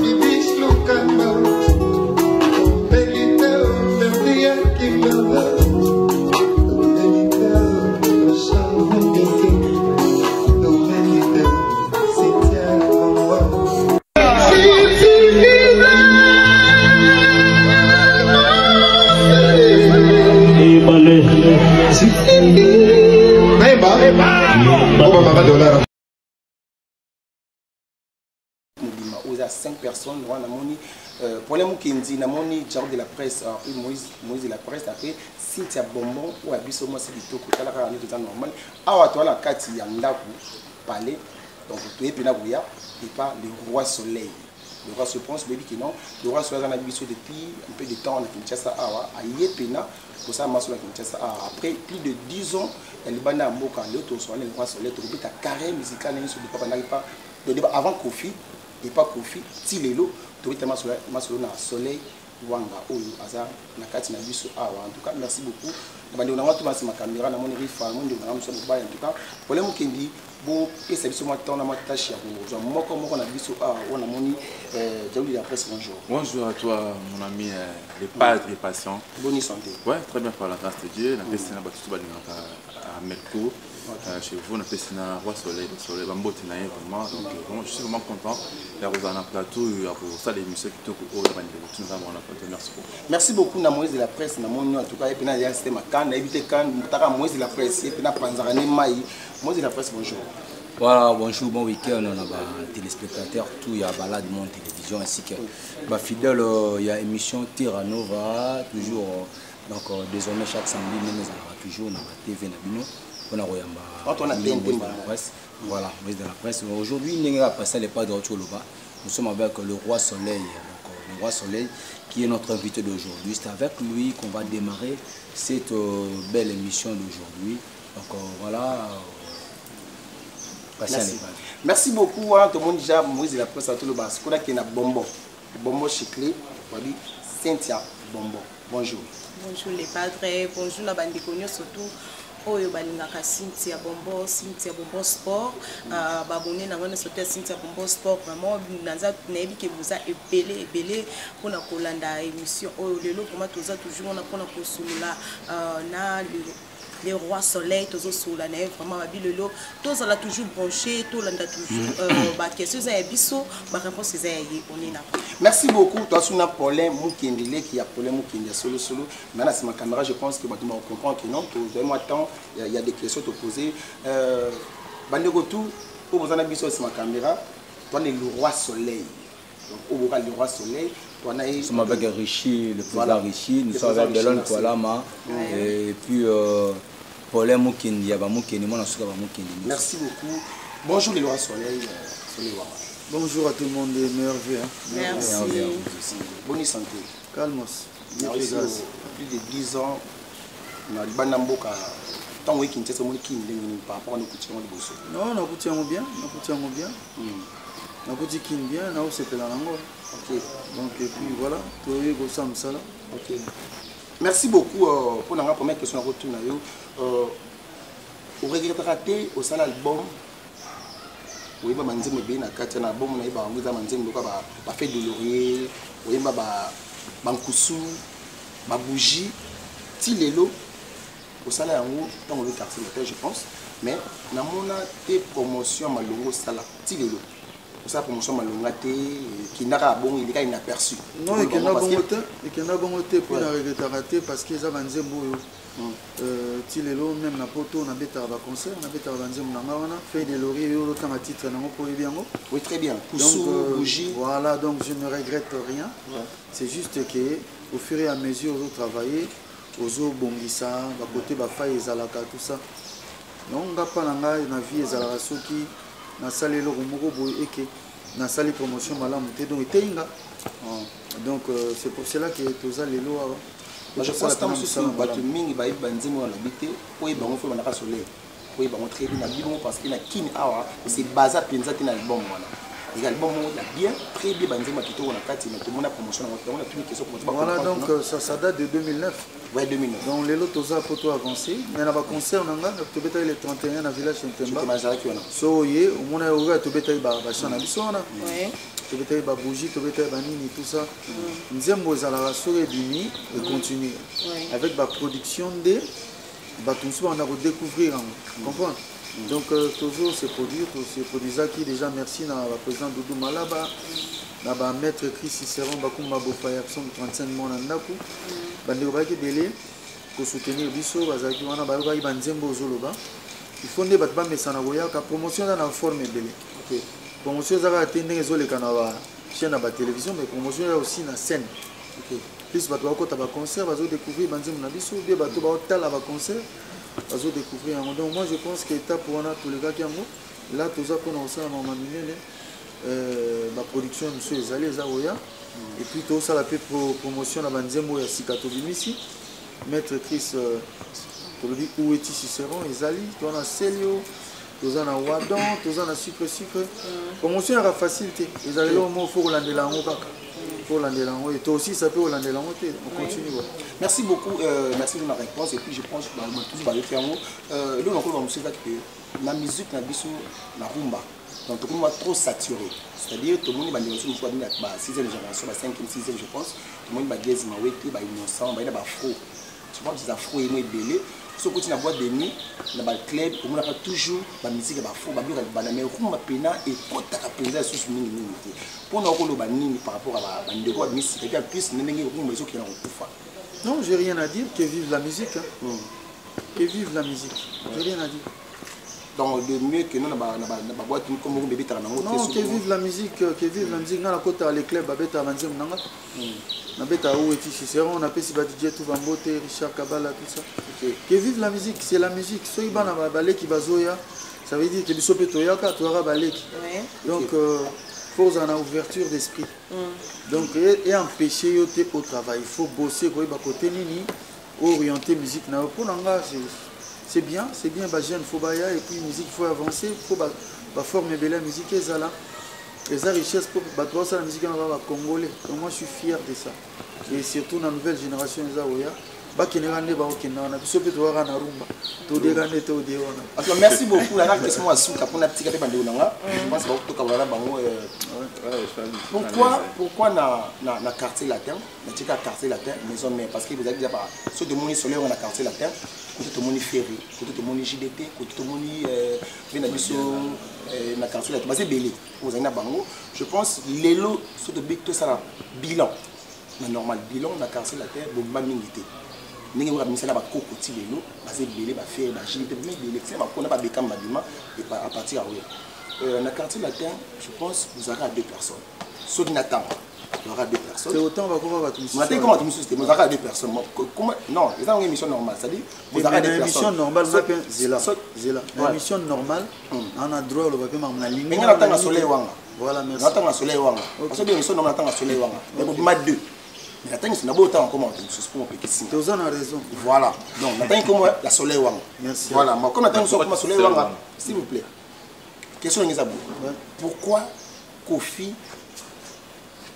Bibiche Lukamba Belite Ferdi Kimbaba Belite Charles Belite Cynthia Bongo. Ebale. Nayeba Obama dollar Mobimba oyo eza 5 personnes wana. Namoni Problème Mokendi, namoni Jaro de la presse, après Moïse, Moïse de la presse, après Cynthia Bonbon oyo ya biso, mwasi kitoko. Tala kaka nde toza normal awa, toza na kati ya ndako palais. Donc toye mpena koya epa le roi soleil. Le roi se pense, boyebi ke non, le roi soleil aza na biso depuis un peu de temps na Kinshasa awa. Aye mpena kosala maso na Kinshasa awa après plus de 10 ans ya libanda ya mboka. Lelo tosoana le roi soleil, tokobeta carré musical na biso depuis bandaki pa, donc avant Kofi, epa Kofi ti lelo. Tobeta masolo na Soleil Wanga oyo aza na kati na biso awa. En tout cas, merci beaucoup na bandeko na nga to basima caméra. Namoni Rifa, namoni ndeko na nga mosu ya mobali. En tout cas, Problème Mokendi, bopesa biso mwa temps na mwa tâche ya kozwa moko moko na biso awa. Oyo namoni Diaouli de la presse, bonjour. Bonjour à toi, mon ami, le padre patient. Bonne santé? Ouais, très bien, par la grâce de Dieu. Napesi na bato balingaka à Melco. Chez vous, napesi na Roi Soleil, Soleil bambote na ye vraiment. Donc vraiment, je suis vraiment content ya kozala na plateau ya kosala émission kitoko oyo bandeko tuna na plateau. Merci beaucoup. Merci beaucoup na Moïse de la presse. Namoni en tout cas ye mpena ya système kan, nayebi te kan taka Moïse de la presse, ye mpena panzaka ne mai. Moïse de la presse, bonjour. Voilà, bonjour, bon week-end, on a téléspectateurs, tout, il y a Balade Monde Télévision, ainsi que bah, fidèle, il y a émission Terra Nova, toujours, donc désormais chaque samedi, nous allons toujours dans la TV na bino, on a Royamba, Quand on a Moïse TNT, de la presse, voilà, Moïse de la presse. Aujourd'hui, nous avons passé les pas de Loba, nous sommes avec le roi Soleil, donc, le roi Soleil qui est notre invité d'aujourd'hui. C'est avec lui qu'on va démarrer cette belle émission d'aujourd'hui. Donc voilà. Passer à Merci. l'épave. Merci beaucoup, hein, tout le monde déjà Moïse de la presse à tout le bas. Qu'on qui est na bonbon. Bonbon chiclé, wabi Cynthia Bonbon. Bonjour. Bonjour les padres, bonjour na bandeko nyonso surtout oyo balingaka Cynthia Bombo, Cynthia Bombo Sport, babone na ngai nyonso te Cynthia Bombo Sport. Vraiment naza nayebi ke boza ebele ebele mpona kolanda émission oyo lelo. Vraiment toza toujours wana mpona kosolola na le roi soleil. Tozosolola na ye vraiment babi lelo. Tozala toujours branché, tolanda toujours baquestion eza ya biso, baréponse eza ya ye. On est là. Merci beaucoup. Toi, sous Paulin Mukende, qui a Paulin Mukende solo solo. Maintenant, c'est ma caméra, je pense que tout le monde comprend que non, tu as temps, il y a des questions à te poser. Bandeko tout, pour vous en avez sur ma caméra, toi, le roi soleil. Donc, au bout le roi soleil, toi, Nous sommes avec Richie, le président. Voilà. Richie, nous Le sommes avec président Belon Richie, merci. Kwalama, et puis Paulin Mukendi, il y a Mukendi, moi, je suis Mukendi. Merci beaucoup. Bonjour le roi soleil, Soleil Wanga. Bonjour à tout le monde et meilleurs vœux, hein. Merci. Bonne santé? Calmos. Dieu Merci. fait grâce. Plus de 10 ans na libanda mboka. Ntango oyi Kinshasa, omoni kini ndenge nini par rapport na okuti yango liboso? Non, nakuti yango bien, nakuti yango bien. Nakuti kin bien, naosepela nango. Donc et puis voilà, toyebi kosala mosala. Ok, merci beaucoup. Mpo na nga, première question nakotuna yo, oregretaka te osala album oyeba banzembo ebele na kati ya na album? Nayeba yango eza banzembo loka bafeuille de laurier, oyemba bankusu, babougie. Ti lelo osala yango ntango oyo quartier latin, je pense, mais namona te promotion ya malongo osala. Ti lelo osala promotion ya malonga te, ekendaka bongo, eleka inaperçu. Non, ekenda bongo te, ekenda bongo te. Mpo na regretaka te parce que eza banzembo oyo ti lelo, même na poto nabetaka baconcert, nabetaka banzembo na nga wana. Feuille de laurier oyo olotanga titre nango mpo oyebi yango. Oui, très bien. Donc, Kusu, bougie. Voilà, donc je ne regrette rien. C'est juste que au fur et à mesure ozotravailler, ozobongisa bakote, bafai ezalaka, tout ça. Donc nga mpa na ngai na vie ezalaka soki nasali eloko moko boye eke nasali promotion malamu te, donc eteyi nga. Donc c'est pour cela que toza lelo awa. Je pense ntango mosusu bato mingi bayebi banzembo wana lobi te. Oyeba yango fo bandaka soleil, oyeba yango très bien na bino, parce que na kini awa ese baza mpenza te na album wana. Eza album moko ya bien, très bien, banzembo ya kitoko na kati, mais tomona promotion nango. Yango natuni question. Voilà, donc ça date de 2009. Ouais, 2009. Donc lelo toza po to avancé, mais na baconcert na nga tobetaki le 31 na village Ntemba. Nazalaki wana. So oye omona oyo tobetaki bachant na biso wana. Tobetaki babougie, tobetaki banini, tout ça. Nzembo ezalaka soki ebimi, econtinue avec baproduction nde bato mosusu banda kodécouvrir yango, comprendre. Donc tozo se produire, tose produisaki déjà. Merci na baprésident Doudou Malaba, na bamaître Chris Cicéron Bakumba Bofa ya Psaume 35 mona ndako. Bandeko bayaki ebele kosoutenir biso, bazalaki wana, bayokaki banzembo. Ozoloba, il faut nde bato bamesana koyaka. Promotion eza na forme ebele. Promotion eza kaka te ndenge ezoleka na bachaîne na batélévision, mais promotion eza aussi na scène. Plus bato bakota baconcert, bazodécouvrir banzembo na biso, bien bato baotala baconcert, bazodécouvrir yango. Donc moi, je pense que étape wana tolekaki yango. Là toza mpona kosala mama minene, baproduction mosusu ezali, eza koya. Et puis tosala mpe promotion na banzembo ya sika tobimisi. Maître Chris, tolobi Ueti Cicéron ezali, toza na Selio, toza na Wadon, toza na Sucre Sucre. Promotion yaka facile te, ezali eloko moko faut kolandela yango kaka, faut kolandela yango et tosisa mpe kolandela yango te, on continue quoi. Merci beaucoup, merci de ma réponse. Et puis je pense bah, tous bayoki yango. Eloko nakoloba mosusu ezaki ke na musique na biso, na rumba, donc tokomi mwa trop saturé, c'est-à-dire tomoni bandeko mosusu mosusu babini ba 6e génération, ba 5e, 6e, je pense. Tomoni bagaz mawete, bainnocent, baye na baafro, tu vois, biso afro emo ebele. Soki okoti na boîte de nuit, na baclub, omonaka toujours bamusique ya baafro, babiloko ya libanda, mais rumba mpena ekotaka mpenza lisusu mingimingi te. Mpona okoloba nini par rapport à bandeko babimisika, et puis en plus na ndenge rumba ezokende na kokufa? Non, j'ai rien à dire. Que vive la musique, hein. Que vive la musique, j'ai rien à dire. Donc de mieux que non na baboîte comme rumba ebetaka nango. Non, que vive la musique, que vive la musique. Nga nakota les clubs, babetaka banzembo nanga, nabeta Ueti Cicéron, napesi ba DJ tout bambote, Richard Kabala, tout ça. Que vive la musique, c'est la musique. Soki bana baleki bazoya, ça veut dire que biso mpe toyaka, toyaka baleki. Donc faut ozala na ouverture d'esprit. Donc et empêcher yo te au travail, il faut bosser, koyeba kote nini orienter musique na yo. Mpo na nga, c'est bien, c'est bien. Bajeune faut baya, et puis musique faut avancer, faut baforme ebele ya musique ezala, eza richesse mpo bato basala musique wana baa bacongolais. Donc moi, je suis fier de ça, et surtout na nouvelle génération eza oya, bakendeka nde bakokenda wana, biso mpe toyaka na rumba, todeka nde todie wana. En tout cas, merci beaucoup. La question ya suka mpona tika mpe bandeko na nga, je pense bakotokabola na bango. Pourquoi na Quartier Latin, na tika Quartier Latin, Maison Mère? Parce que vous avez déjà ba so tomoni Soleil na Quartier Latin, kote tomoni Ferré, kote tomoni JDT, kote tomoni mpe na biso na Quartier Latin, baza ebele ozali na bango. Je pense lelo so tobi tosala bilan na normal, bilan na Quartier Latin bobima mingi te ndenge oyo babimisala bakoko ti lelo baza ebele, baFerre, baJDT bima ebele, tina bakona babekama babima à partir ya oyo na Quartier Latin. Je pense bozalaka à deux personnes, soki na ntango bozalaka à deux personnes. C'est autant bakoma bato. Mosusu koma bato mosusu te, bozalaka à deux personnes. Non, eza yango émission normale, c'est-à-dire bozalaka deux personnes. Émission normale nga mpe zela zela, na émission normale na droit oloba mpe makambo na lingi. Nga natanga Soleil Wanga. Voilà, merci. Natanga Soleil Wanga parce que émission normale natanga Soleil Wanga, mais bobima deux, mais natangi na boyo otanga koma bato mosusu mpo mopekisi. Toza na raison. Voilà, donc natangi koma ya Soleil Wanga. Merci. Voilà, comme natangi so koma Soleil Wanga, s'il vous plaît, question ndenge eza boye: pourquoi Kofi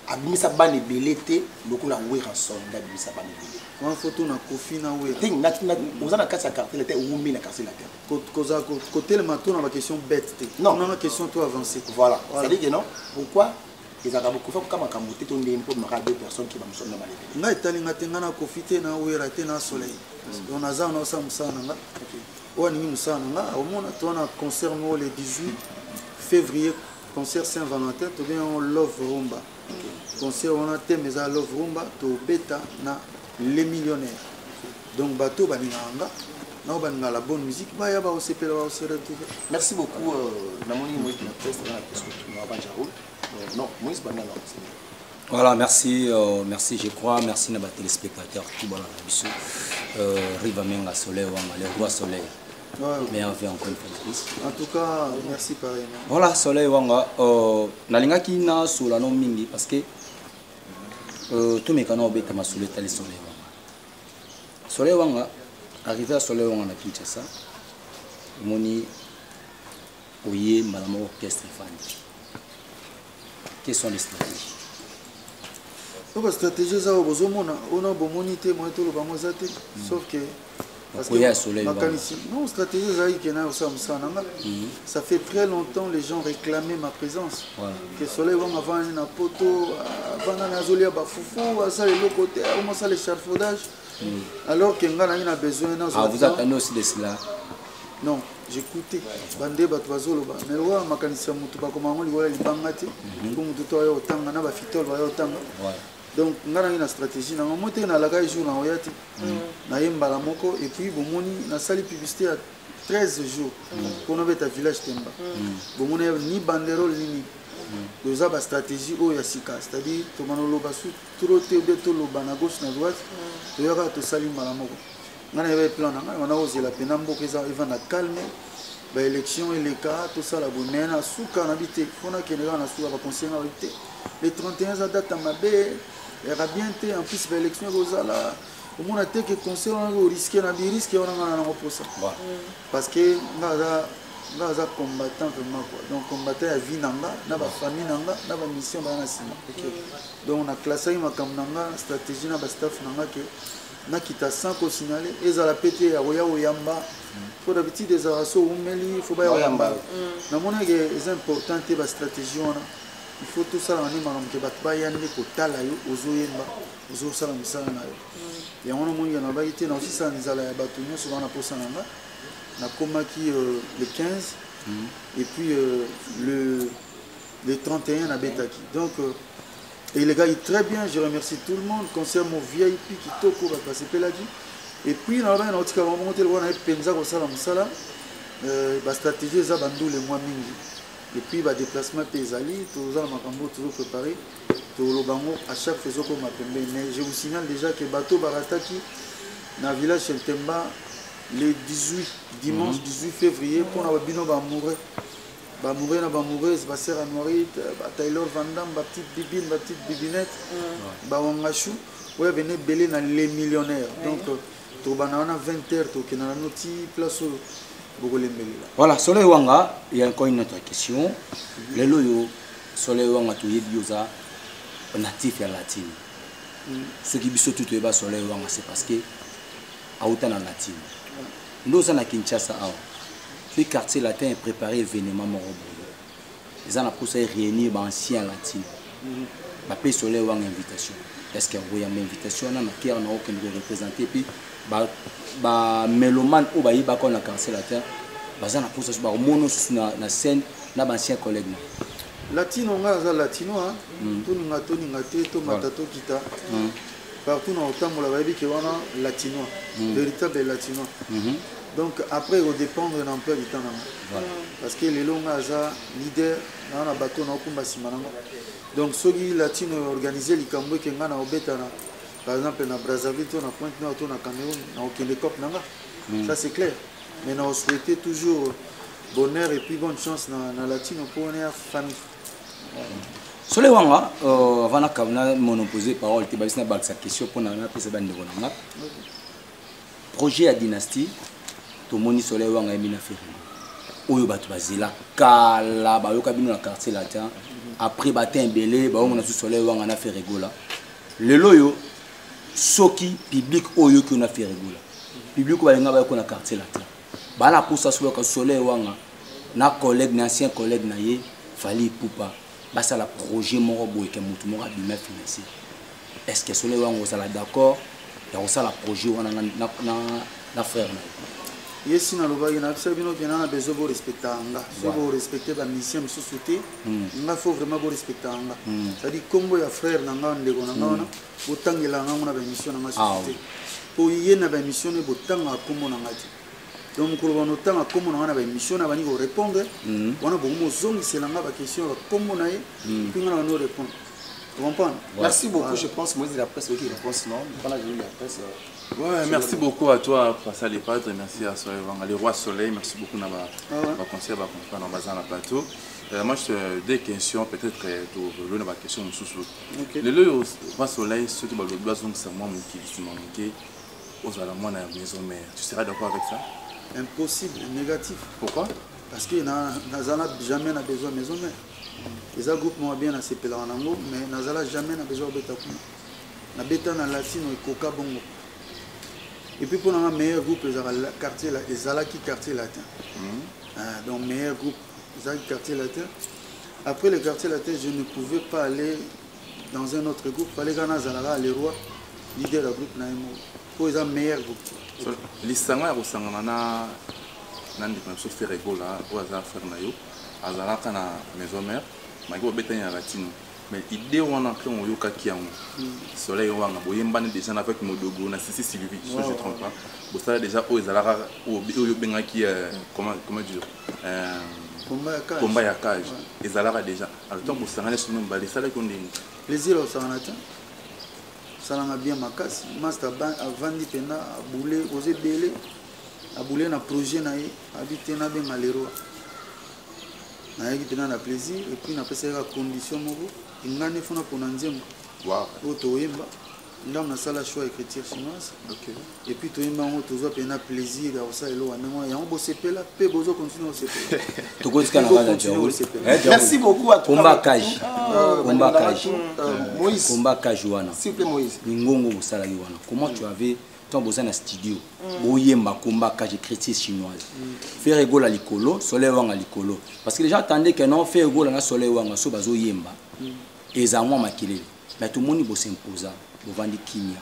abimisa bana ebele te lokola Werrason nde abimisa bana ebele? Wana foto na Kofi na Wera. Oza na kati ya Quartier te, owumbi na Quartier Latin. Kozala kotelema to na baquestion bête te. Non. Nanga question to avancé. Voilà, c'est à dire que non, pourquoi ezalaka bokofa koka makambo te to ndenge mpo maka deux personnes ki bamosusu na bana ebele? Ngai etali nga te, ngai na Kofi te, na Wera te, na Soleil. Donc naza wana osala mosala na nga. Oyo alingi mosala na nga omona to wana concert moko le 18 février, concert Saint Valentin, tobengi yango Love Rumba. Concert wana thème eza Love Rumba, tobeta na Les Millionnaires. Donc bato balingaka nga nao balingaka la bonne musique, baya, baosepela, baose retrouver. Merci beaucoup. Namoni Moïse de la presse na question na banjaroul. Non, Moïse banda, non, c'est bien. Voilà, merci, merci, je crois, merci à nos téléspectateurs, tout bon, bisous. Riva Menga Soleil, Wanga, le roi Soleil. Ouais. Mais on fait encore une fois de plus. En tout cas, merci pareillement. Voilà, Soleil Wanga, nalingaki na solano mingi parce que tomeka na obeta masolo etali Soleil Wanga. Soleil Wanga, arrivé à Soleil Wanga na Kinshasa, omoni oye mbala moko orchestre efandi. Quelles sont les stratégies? So bastratégie eza oyo bozomona, oyo na bomoni te, moye toloba yango eza te, sauf que Parce que makanisi non, stratégie ezalaki ke na osala mosala na nga. Ça fait très longtemps, les gens réclamaient ma présence, que Soleil Wanga avandi na Poto, avanda na azolia bafufu, asala eloko te, omosala échafaudage, alors que nga nangi na besoin. Nazwa. Ah, vous attendez aussi de cela? Non, j'écoutais bande bato bazoloba, mais lokola makanisi ya motu bakoma yango likolo ya libanga te, po motu to aya otanga na bafitole baya otanga. Donc nga nangi na stratégie nango mo te, nalaka jour na oya te, naye mbala moko. Et puis bomoni nasali publicité ya 13 jours mpona obeta Village Temba. Bomoni ni banderole nini. Toza bastratégie oyo ya sika, c'est-à-dire tomana oloba su trop te, obe toloba na gauche na droite, toyaka tosali mbala moko. Ngai nayeba plan na ngai wana, kozela mpena mboka eza evanda calme, baélection eleka, tosala boye. Mais na suka nabi te, mpo nakende kaka na suka. Baconseil nga babi te, le 31 eza date ya mabe, yaka bien te, en plus baélection ekozala, omona te ke conseil wana orisque na birisque wana. Nga na nango mposa, parce que nga aza combattant vraiment quoi. Donc combattant ya vie na nga, na bafamille na nga, na bamission baya na nsima. Donc naklasaki makambo na nga, stratégie na bastaff na nga, ke nakita sans kosignale, ezala pe te ya koya koyamba, po d'habitude ezalaka so oumeli, fo baya koyamba. Namonaki eza important te. Bastratégie wana, il faut tosalaka nde makambo ke bato baya nde kotala yo ozoyemba, ozosala mosala na yo. Yango namoniki nalobaki te, naosisa nzala ya bato nyonso bana mposa na nga. Nakomaki le 15 et puis le 31 nabetaki. Donc elekaki très bien, je remercie tout le monde. Concert mo VIP kitoko, bato basepelaki. Et puis nalobaki naotika bango bongo te, lokola naye mpenza kosala mosala. Bastratégie eza bandule mwa mingi, et puis badéplacement mpe ezali. Toza na makambo tozo préparé, toloba yango à chaque fois ezokoma pembeni. Mais je vous signale déjà que bato barataki na Village Ntemba le 18, dimanche 18 février, mpona babino baamoureux, baamoureux na baamoureuse, basere anuarite, bataylor Vandam, bapetite bibine, bapetite bibinette, bawangashu oyo avene ebele na Les Millionnaires. Donc tobanda wana 20 heures, tokenda na noti place oyo bokolembelela. Voilà, Soleil Wanga, il y a encore une autre question. Lelo yo, Soleil Wanga, toyebi oza natif ya Latine. Soki biso tu toyeba Soleil Wanga, c'est parce que auta na Latine. Nde oza na Kinshasa awa, soki Quartier Latin préparé événement moko boye, eza na mposa réunir baancien Latine, bapesi Soleil Wanga invitation, est ce que okoyamba invitation wana na kere na okende koreprésente? Puis bamélomane oyo bayebaka na Quartier Latin baza na mposa so bakomona osusu na scène na baancien collègue na. Latino, nga aza latino. Toninga toninga te, tomata tokita, partout na kotambola bayebi ke wana latinois, véritable latinois. Donc après ekodépendre na emploi du temps nanga, parce que lelo nga aza leader naa na bato na okumba nsima nanga. Donc soki Latino organise likambo eke nga na obeta na, par exemple, na Brazzaville to na Pointe Noire to na Cameroun, na okende cop nanga, ça c'est clair. Mais na osouhaiter toujours bonheur et puis bonne chance na Latino mpo wana ya famille. Soleil Wanga, avant na monopoliser parole te, babisi na bakisa question mpona napesa bandeko na nga. Projet ya Dynastie, tomoni Soleil Wanga yembi na Ferre oyo bato bazela kala, bayoka bino na Quartier Latin. Après batin ebele baomona su Soleil Wanga na Ferre Gola. Lelo oyo soki public oyo oyoki na Ferre Gola, public oyo balinga bayoka na Quartier Latin, bana posa so bayoka Soleil Wanga na collègue na ancien collègue na ye Fally Ipupa, basala projet moko boye ke motu moko abima financier, est ce que Soleil Wanga ozala d'accord ya kosala projet wana na frère na ye? Ye si nalobaki, nayebisa bino ke na besoin borespecta nga. So borespecte bamusicien mosusu te, nga faut vraiment borespecta nga, c'est-à-dire nkombo ya frère na nga, ndeko na nga wana, botangela nga ngo na baémission na nga susu te, po ye na baémission ne botangaka nkombo na nga te. Donc mokolo bano otanga nkombo na nga na baémission na bani korépondre wana, bongo mozongisela nga baquestion ya bakombo na ye, mpi nga na bani orépondre, comprendre. Merci beaucoup. Je pense Moïse de la presse, ok, réponse non. Pendant que j'ai eu la presse. Ouais, merci beaucoup à toi, Passa les Padres, merci à Soleil Wanga, le roi Soleil, merci beaucoup na ba ba conseil, ba comprendre na bazana plateau. Moi, je deux questions peut-être to na ba question mususu. Le roi Soleil, ceux qui ba le blason, c'est moi mokili sima moke ozala mwana ya maison mère. Tu seras d'accord avec ça? Impossible, négatif. Pourquoi? Parce que nazala jamais na besoin maison mère. Eza groupe moko bien, nasepelaka nango, mais nazala jamais na besoin obeta kuna. Nabeta na Latino, ekoka bongo. Et puis mpo na nga, meilleur groupe ezalaka quartier, ezalaki Quartier Latin. Ah, donc meilleur groupe ezalaki Quartier Latin. Après le Quartier Latin, je ne pouvais pas aller dans un autre groupe. Fallait kaka nazalaka le roi, leader ya groupe na ye moko, po eza meilleur groupe. So, lisanga ya kosangana na ndeko na biso Ferre Gola, oyo aza frère na yo, azalaka na Maison Mère, maki bobetani na Latino, mais idée wana ntango oyokaki yango, Soleil Wanga, boyembani déjà na avec Modogo na Sisi Sylvie, si je trompe pas, bosala déjà oyo ezalaka oyo obengaki comment dire, Combat ya cage. Combat ya cage ezalaka déjà. Alors ntango bosangani sono mibale, esalaki yo ndenge? Plaisir osangana te, osalanga bien makasi. Master avandi mpena, abule, oza ebele, abule na projet na ye, abi te nabenga Leroy. Nayaki mpena na plaisir et puis napesaki kaka condition moko: nga nde fona mpona nzembo oyo toyemba. Ndambo nasala choix écriture chinoise et puis toyemba yango, tozwa mpena plaisir ya kosala eloko ya ndenge wana. Yango bosepela mpe bozocontinue kosepela. Tokotika na kaka. Continue Jaoul. kosepela. Eh, Jaoul. Merci beaucoup à tout Combat cage. Combat cage. Moïse. Combat cage wana. S'il vous plaît, Moïse. Mingongo bosalaki wana, comment tu avais, ntango boza na studio, boyemba combat cage, écriture chinoise, Ferre Gola likolo, Soleil Wanga likolo? Parce que les gens attendaient que non, Ferre Gola na Soleil Wanga so bazoyemba, eza mwa makelele, mais tomoni bosimposa, bovandi kimia.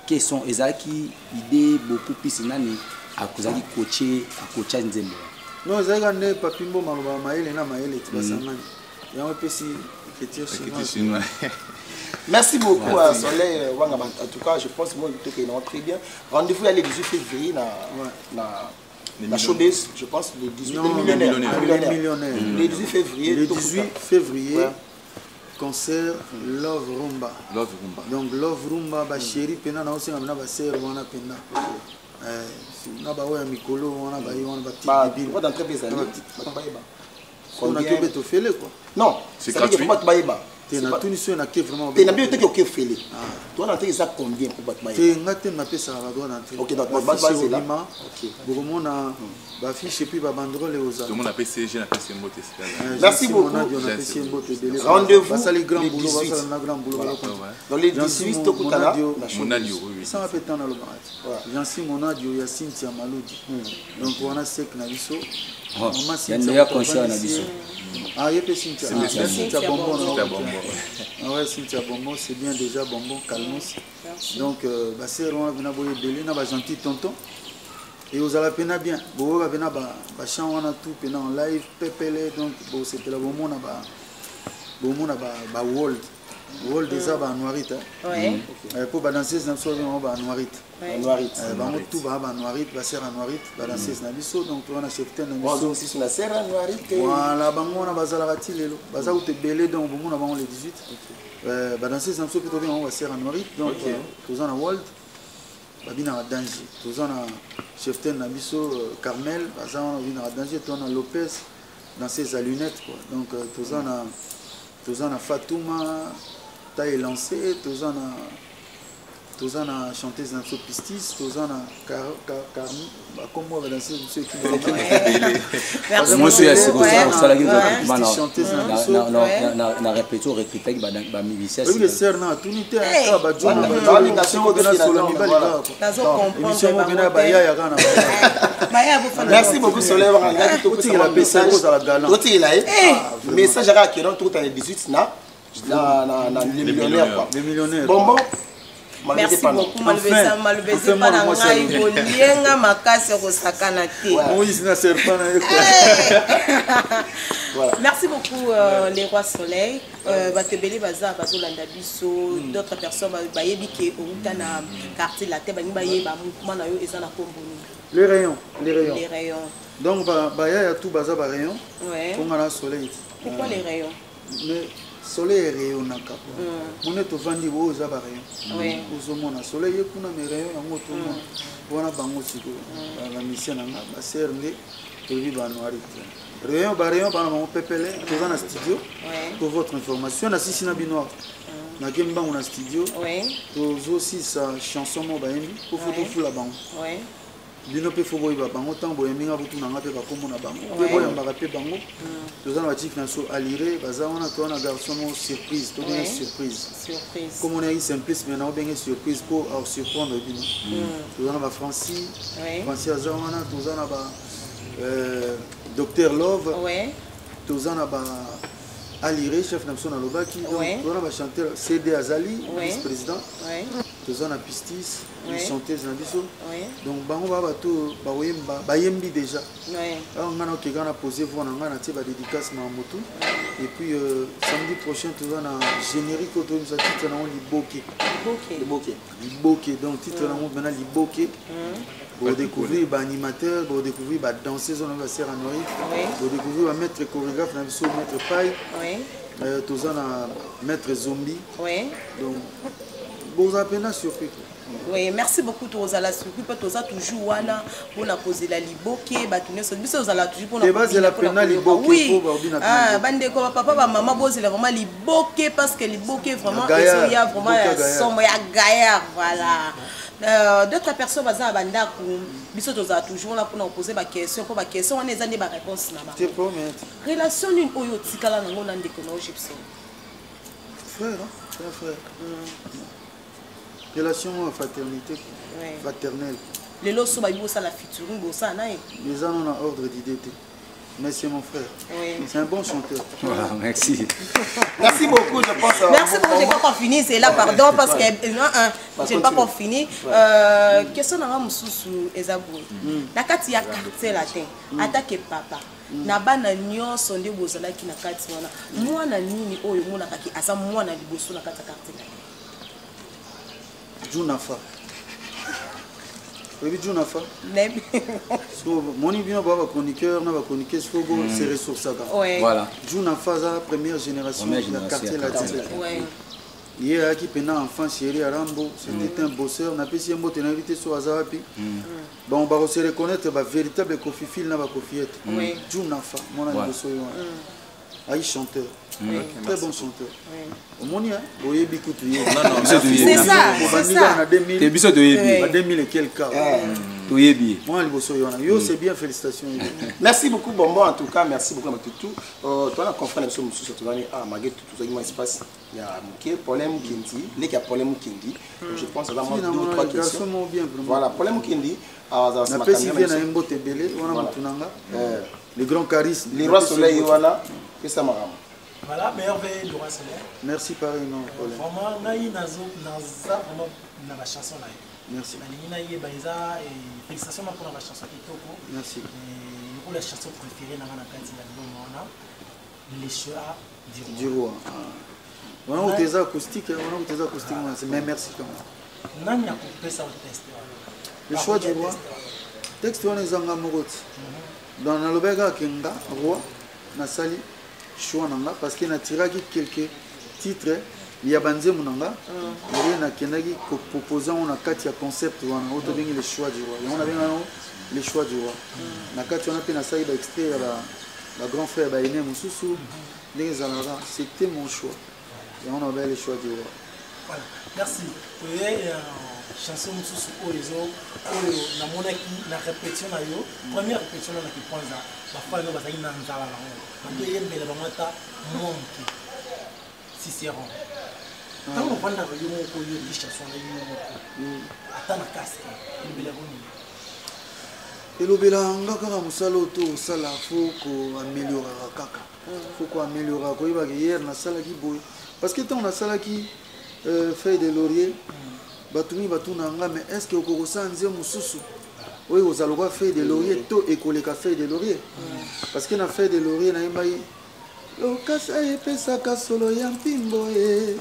Question ezalaki idée beaucoup plus nani akozalaki coache, akocha nzembo wana? Non, ezalaki kaka nde Papi Mboma alobaka mayele na mayele ti basangani, yango epesi écriture Écriture chinoise. Chinoise. Merci beaucoup à Soleil Wanga. En tout cas, je pense que moi, tout est très bien. Rendez-vous le 18 février na Les na millionnaires. Showbase, je pense, le 18. Non, Les millionnaires. les Les millionnaires. millionnaires. Le 18 février. Le tout 18 ça. février, concert Love Rumba. Love Rumba. Donc Love Rumba, bachéri mpena naosenga mpena basere wana mpena. Eh, na baoyo ya mikolo wana, baye wana. Bah, Bapetite. droit d'entrée des années. Bah, Naki obeta ofele quoi. Non, C'est c'est-à-dire que gratuit. faut pas bayeba. Te, natuni so nake vraiment. Te na bien te ke ofele. Toi na te eza combien pour bato Te, bayeba? nga te napesaka badroit d'entrée. Ok, donc, Bafiche ba- ba- obima. Bokomona bafiche et puis babanderole ozala. Tout le monde a PCG, na PC Mbote esika. Merci beaucoup. Napesi ye mbote ebele. Rendez-vous Basali grand le boulot. 18. Basala na grand boulot. Dans les Jansi 18 tokutana Monadio. na Showbase. Monadio, oui. Esanga mpe ntango nalobaka ti Jansi Monadio ya Cynthia Maludi, donc wana sek na biso. Oh, Mama ya Cynthia meilleur moto concert na avandisi biso. ye. Ah, ye mpe Cynthia. Ah, Cynthia. Cynthia Bonbon na Cynthia oyo. Bonbon. Ah ouais, Cynthia Bonbon, c'est bien déjà. Bonbon calmos. Donc basere wana mpena boye ebele na bagentil tonton e ozala mpena bien, boyoka mpena bachant wana tout mpena en live pepele. Donc bosepela, bomona bomona baworld world eza banoirite mpo badanseuse na biso bango banoirite. Noirite. Bango tout baa banoirite, basere ya noirite, badanseuse na biso. Donc towana cheftaine na biso. Bonjour, si na Serra Noirite. Voilà, bango wana bazalaka ti lelo, baza kuta ebele. Donc bomona bango le 18. Badanseuse na biso mpe tobenga bango basere ya noirite. Donc toza na world, babinaka danger. Toza na cheftaine na biso Carmel, baza wana, babinaka danger. Toza na Lopez, danseuse ya lunette quoi. Donc toza na Fatuma taille élancée, toza na chanteuse na biso Pistis, toza na bakombo ya badanseuse biso. Merci Mwasi ya beaucoup. sikoyo osalaki Chanteuse na biso. na répétition, recrutaki bamusicien. Oyebi ser na atuni te. Hey. Kaka bajona Balinga soko nasola mibali voilà. kaka quoi. Nazo comprendre Émission moko pena bango te. bayaya kaka na bayaya. Baya bofanda. Merci beaucoup, Soleil Wanga. Otikela message, ozala galant. Totikela ye message kaka keno tokutana le 18 na les millionnaires quoi. Les millionnaires. Bonbon. Merci beaucoup. Malobesa malobese Enfin, mpa na mwana mwasi ngai alobi. bolienga makasi ya kosakana te. Moïse na serpent na ye quoi. Voilà. Merci beaucoup, les rois soleil. Bato ebele baza bazolanda biso, d'autres personnes bayebi ke outa na Quartier Latin, balingi bayeba mouvement na yo eza na nkombo nini? Les rayons, les rayons. Les rayons. Donc bayaya tout baza barayon. Mponga na soleil. Pourquoi les rayons? Mais soleil erayonnaka mone tovandi oyo eza barayon. Ozomona soleil ye kuna, mais rayon yango tomona wana bango sikoyo bamusicien na nga basere nde tolobi banoiri te, rayon, barayon bana bango pepele. Toza na studio. Pour votre information, nasisi na bino awa, nake mbango na studio. Tozosisa chanson moko bayembi po fo tofula bango. Bino mpe fo boyeba bango ntango boyambi nga, botuna nga mpe bakombo na bango mpe boyambaka mpe bango. Toza na bachief na biso alire, baza wana. Toza na garçon mo surprise, tobenge surprise. Surprise. Komona yaki simplice, mais naobenge surprise mpo asurprendre bino. Toza na bafrancis. Francis aza wana. Toza na ba Docteur Love. Toza na ba alire, chef na biso nalobaki. Donc toza na bachanteur, CD azali vice président. Toza na Pistis, chanteuse na biso. Donc bango baa bato bakoyemba, bayembi déjà. Awa ngai nakokeka na pose voix na ngai, natie badédicace na motu. Et puis samedi prochain toza na générique oyo toyebisa, titre nango Liboke. Liboke. Liboke, donc titre nango mpena Liboke. Bodécouvrir baanimateur, bodécouvrir badanseuse oyo na basere Hanori, bodécouvrir bamaître chorégraphe na biso, maître Pai. Toza na maître Zombi. Donc bozala mpena surpris, quoi. Oui, merci beaucoup. Tozala surpris mpe toza toujours wana mpona kozela Liboke. Bato nyonso, biso tozala toujours mpona Te bazela kobina, mpona pena koyoka. Liboke, Oui. po babina pena Ah, Liboke. bandeko, bapapa, bamama, bozela vraiment Liboke, parce que Liboke vraiment Ya gaillard. ezoya vraiment Liboke ya ya gaillard. somo, ya gaillard, voilà. D'autres personnes baza na bandako, biso tozala toujours wana mpona kopose baquestion, mpo baquestion wana eza nde baréponse na Te bango. promet. Relation nini oyo otikala nango na ndeko na yo Gibson? Frère, hein? C'est un frère. Relation fraternité, quoi. Fraternelle. Lelo so bayebi bosala featuring, bosala na ye? Eza non na ordre d'idée te, mais c'est mon frère. C'est un bon chanteur. Voilà, merci. Merci beaucoup, je pense. Merci beaucoup, j'ai pas encore fini, c'est là, pardon, parce que non, hein, j'ai pas encore fini. Question na nga mosusu eza boye: na kati ya Quartier Latin, atake papa na bana nyonso nde bozalaki na kati wana, mwana nini oyo omonakaki aza mwana liboso na kati ya Quartier Latin? Junafa, oyebi Junafa? Nayebi. So moni bino baa bachroniqueur na bachroniqueuse, fo bo se ressourçaka. Junafa aza première génération Première ya génération Quartier ya Quartier Latin. Latin. Ye ayaki mpena enfant chéri ya Rambo, c'était un bosseur. Napesi ye mbote, nayebi te so aza wapi. Bon, bakose reconnaître bavéritable kofifile na bakofiete. Junafa, mwana liboso oyo wana ayi chanteur, très bon chanteur. Omoni, hein, boyebi kutu ye. Biso toyebi. C'est ça, c'est Bobandi ça. kaka na 2000, Te, biso toyebi. ba 2000 et quelque. Toyebi. Mwana liboso oyo wana yo, c'est bien, félicitations. Merci beaucoup, Bonbon, en tout cas merci beaucoup na bato tout. Toza na confrère na biso mosusu, tozali ah, malgré tout tozali mwa espace ya moke, Problème Mukendi, leki ya Problème Mukendi. Je pense aza mwa Si, deux ou namona trois le garçon questions. moko bien, vraiment. Voilà, Problème Mukendi azala nsima Napesi caméra vie na na ye biso. mbote ebele wana. Motu na nga, le grand charisme. Le Roi Napesi ye Soleil mbote. wana, pesa makambo. Voilà, merveille, Laurent Soleil. Merci, pareil, non problème. Vraiment, ngai nazo naza vraiment na ba chanson na ye. Merci. Nalingi nayeba eza félicitation na mpona ba chanson kitoko. Merci. Lokola chanson préférée nanga na kati ya album wana, Le choix du roi. Du roi, ah. Wana kuta eza acoustique, hein, wana kuta eza acoustique wana, mais merci quand même. Nani akopesa o texte wana? Le choix du roi, texte wana ezanga moko ti. Donc nalobaki kaka ke nga roi nasali choix na nga, parce que natiraki quelques titres ya banzembo na nga, ndenge nakendaki kopropose yango na kati ya concept wana oyo tobengi Le choix du roi. Yango nabenga yango Le choix du roi. Na kati wana mpe nasali baextrait ya bagrand frère, baene mosusu, ndenge ezalaka. C'était mon choix, yango nabaya Le choix du roi. Voilà, merci. Oye chanson mosusu oyo ezo oyo namonaki na répétition na yo, première répétition na naki kwanza, bafani oyo bazalaki na nzala nango, bato eyembela bango ata mwa moke, Cicéron. Ntango ovandaka yo moko, oyoki chanson na yo moko ata na casque, elobelako nini? Elobela nga kaka mosala oyo to osala, fo koamelioraka kaka, fo koamelioraka, koyebaka hier nasalaki boye, parce que ntango nasalaki Feuille de laurier, bato mingi batuna nga: mais est ce que okoki kosala nzembo mosusu oyo ekozala lokwa Feuille de laurier to ekoleka Feuille de laurier? Parce que na Feuille de laurier nayembaki lokasa epesaka solo ya mpimbo ye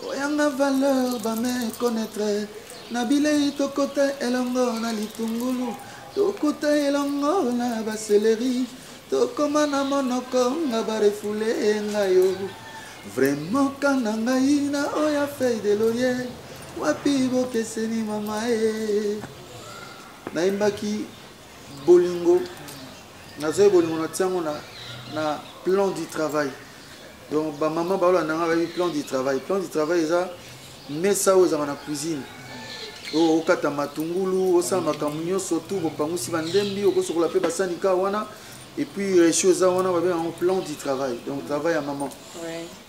oyanga valeur bameconnaître na bilei, tokota elongo na litungulu, tokota elongo na baseleri, tokoma na monoko nga barefule ngai yo vraiment ka na ngai na oyo Feuille de laurier, wapi bokeseni mama e? Nayembaki bolingo, nazwaki bolingo, natia yango na plan du travail. Donc bamama baolanda nga bayebi plan du travail. Plan du travail eza mesa oyo ezalaka na cuisine. Okata matungulu, osala makambo nyonso tu, bopangusi bandembi, okosokola mpe basani ka wana. Et puis réchaud eza wana, babenga yango plan du travail, donc travail ya maman.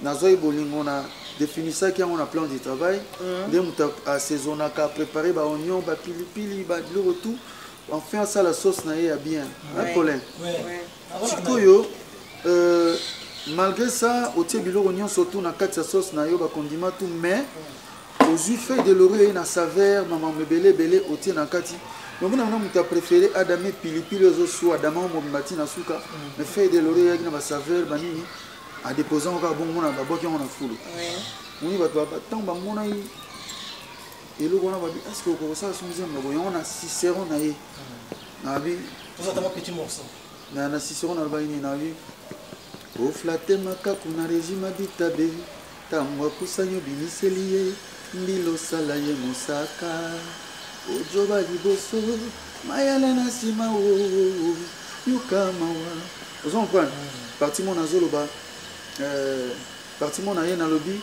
Nazwaki bolingo, na définisaki yango na plan du travail, nde moto asaisonnaka, aprépare baoignon, bapilipili, babiloko tout, enfin asala sauce na ye ya bien, un problème. Sikoyo, malgré ça, otie biloko nyonso tu na kati ya sauce na yo, bakondima tout, mais ozwi feuille de laurier na saveur, makambo ebele ebele otie na kati. Omona wana moto apréféré adame pilipili, ozoswa adama mobimba ti na suka, mais feuille de laurier eyaki na basaveur banini, adépose yango kaka bongo, mona babwaki yango na fulu. Moni bato ntango bamonaki eloko wana, babi: "Est ce que okokosala so nzembo boye?" Yango na Cicéron na ye nabi na Cicéron nalobaki nini? Nabi oflate makaku na régime abitabe, ntango apusani obimiseli ye mbila, osala ye mosaka, ojoba liboso, mayele na nsima, o yoka mawa. Ozo comprendre parti mo nazoloba, parti mo na ye nalobi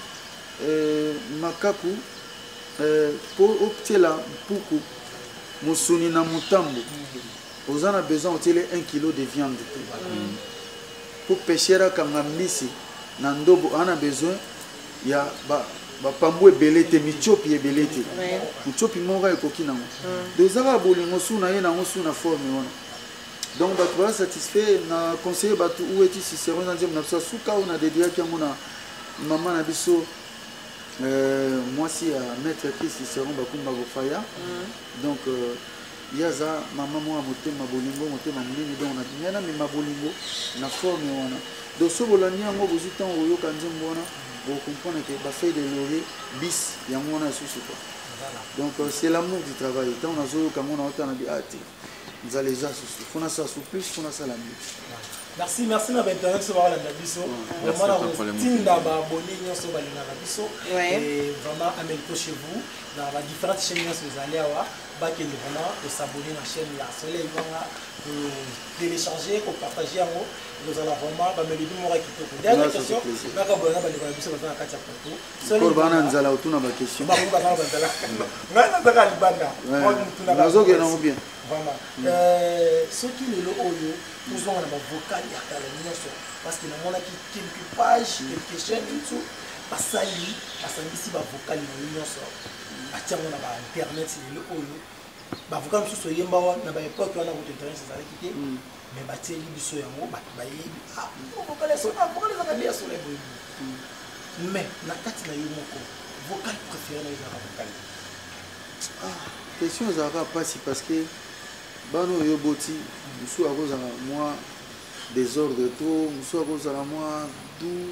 makaku mpo otiela mpuku mosuni na motambo, oza na besoin otiele 1 kilo de viande te. Mpo pêcheur akanga mbisi na ndobo, aza na besoin ya bapambu ebele te, mitiopi ebele te, mitiopi moko ekoki nango. Donc eza kaka bolingo su na ye nango su na forme wana. Donc bato baza satisfait. Na conseiller bato u eti Cicéron eza nzembo na biso ya suka oyo na dédiaki yango na mama na biso, mwasi ya maître Chris Cicéron Bakumba Bofaya. Donc ye aza mama moko ya motema bolingo, motema monene. Donc ngai namema bolingo na forme wana. Donc so bolandi yango, bozwi ntango koyoka nzembo wana, bocomprendre ke bafeuille de laurier bis yango wana lisusu quoi. Donc c'est l'amour du travail. Ntango nazoyoka yango, naotana bi: "Ah te, nzala eza susu, fo nasala su plus, fo nasala mieux." Merci, merci na bainternet so bakolanda biso. Vraiment, na kotinda baabonné nyonso balingaka biso. Et vraiment, Amelco chez vous, na badifférentes chaînes nyonso ezali awa, bakende vraiment kos'abonner na chaîne ya Soleil Wanga, kotélécharger, kopartage yango, ekozala vraiment bamélodie moko ya kitoko. Dernière question, nakabola na bandeko na biso baza na kati ya plateau. Bana nzala otuna baquestion. Bango baza na banzala, ngai nazaka libanda. Nazokende yango bien. Vraiment, soki lelo oyo tozonga na bavocal ya kala nyonso, parce que namonaki quelques pages, quelques chaînes YouTube basali, basangisi bavocal na yo nyonso, batiango na bainternet. Lelo oyo bavocal mosusu oyemba na baépoque wana, kutu internet ezalaki te, mais batieli biso yango, bato bayebi: "Ah, vocal vocal ezaka nde ya Soleil boye." Mais na kati na yo moko, vocal préféré na yo ezalaka vocal? Question ezalaka mpasi, parce que bana oyo boti, mosusu akozala mwa désordre to mosusu akozala mwa doux,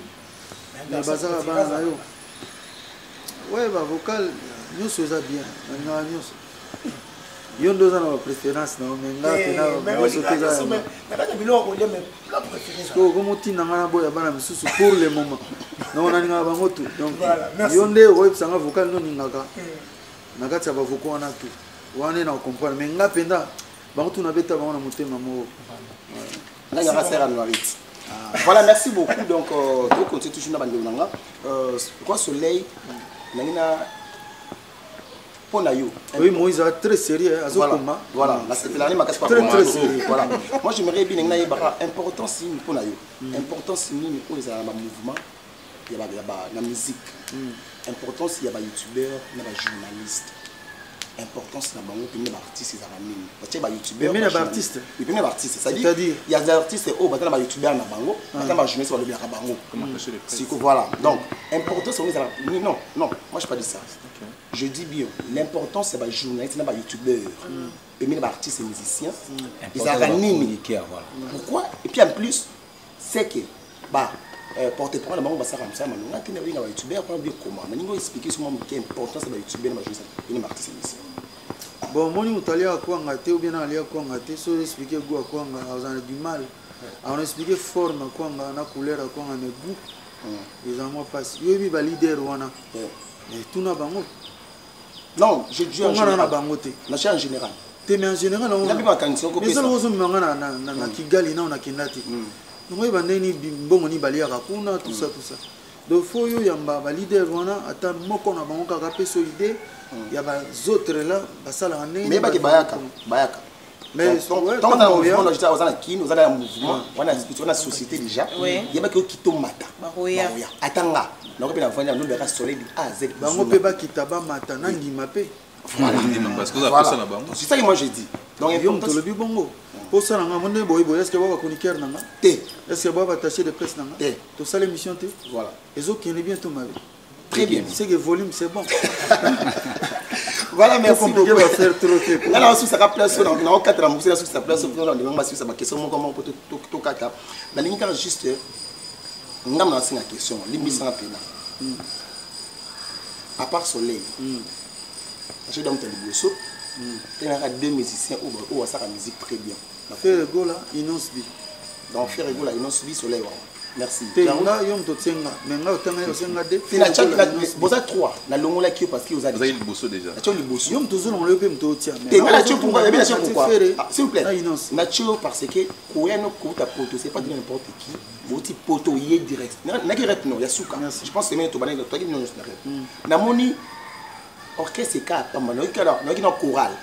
mais bazaka bana na yo. We bavocal nyonso eza bien, nalingaka nyonso. Yo nde oza na bapréférence na yo, mais nga pena nyonso te eza. Okomotinda nga na boya bana misusu pour le moment. Donc nalingaka bango tout. Donc yo nde okoyebisanga vocal nde olingaka na kati ya bavocaux wana tout wana, nde na kocomprendre. Mais nga mpenza, bango tu nabeta bango na motema moko. Nga yaka sere anuarite. Voilà, merci beaucoup. Donc tocontinue toujours na bandeko na nga. Roi Soleil, nangi na mpo na yo. Oui, Moïse aza très sérieux, azokoma. Voilà, nasepelani makasi. Très très sérieux. Voilà, moi j'aimerais bien ndenge nayebaka importance nini mpo na yo, importance nini oyo ezala na bamouvement ya na musique, importance ya bayoutubeur na bajournaliste, importance na bango pembe na baartiste ezalaka nini? Batie bayoutubeur pembe na baartiste? Pembe na baartiste, c'est-à-dire il y a des artistes oyo baza na bayoutubeur na bango, baza na bajournaliste balobelaka bango siko. Voilà, donc importance yango ezalaka... Non, non, moi je pas dit ça. Je dis bien l'importance ya bajournaliste na bayoutubeur pembe na baartiste et musicien ezalaka nini? Pourquoi? Et puis en plus, c'est que ba porte-parole na bango basalaka mosala malonga te na babenga bayoutubeur mpona bien koma. Nalingi oexpliquer so mwa moke importance ya bayoutubeur na bajournaliste pene baartiste musicien. Bon, omoni, moto aliaka kwanga te ou bien aliaka kwanga te, so explique goût ya kwanga, azala du mal. Aona explique forme ya kwanga na couleur ya kwanga, mais goût eza mwa mpasi. Yoyebi baleader wana, tuna bango. Non, je dis en général. Na bango te. Na en général. Te, mais en général ezala ozomema nga na Kigali, nao nakenda te, yango oyeba ndenge mbongo nini baliaka kuna, tout ça, tout ça. Donc faut yo yamba ba leader wana, ata moko na bango kaka pe so idée ya ba autres là basalaka ndenge. Mais baki bayaka bayaka. Mais tant na mouvement na oza na kini, oza na mouvement wana, wana société déjà yebaki okito mata bakoya ata nga nakoki mpe na vandi nalobaka soleil de A à Z. Bango mpe bakita bamata na ndima mpe. Voilà, parce que oza posa na bango. C'est ça que moi je dis. Donc yo moto olobi bongo, posa na nga mo nde boye boye, est ce que boa bachroniqueur na nga te? Est ce que boa baattaché de presse na nga te? Tosala émission te? Voilà. Ezokende bien to mabe? Très bien. C'est que volume, c'est bon. Voilà, merci compliqué beaucoup. Va faire trop te. Nga na osusaka place oyo na okatela mokusi, nasusisa place oyo na ndenge basusa baquestion moko moko po tokata. Nalingi kaka juste ngambo na nasenga question, limbisanga mpena. À part Soleil, asoki moto ya liboso tengaka deux musiciens oyo basalaka musique très bien. Ferre Gola, Innoss'B. Donc Ferre Gola, Innoss'B, Soleil wana. Merci. Te, nga yo moto otie nga, mais nga otanga osenga de. Boza 3, nalongolaki yo parce que oza ozali liboso déjà. Natio liboso. Yo moto ozolongola, yo mpe moto otia. Te, nga natio pourquoi? Ebi natio pourquoi? Ah, s'il vous plaît. Na Innoss. Natio parce que koya no kouta poto, c'est pas de n'importe qui. Bouti poto ye direct naki rep no ya suka. Je pense semaine tobana toki no na rep, namoni orchestre eka pamba, nayoki kala nayoki na chorale,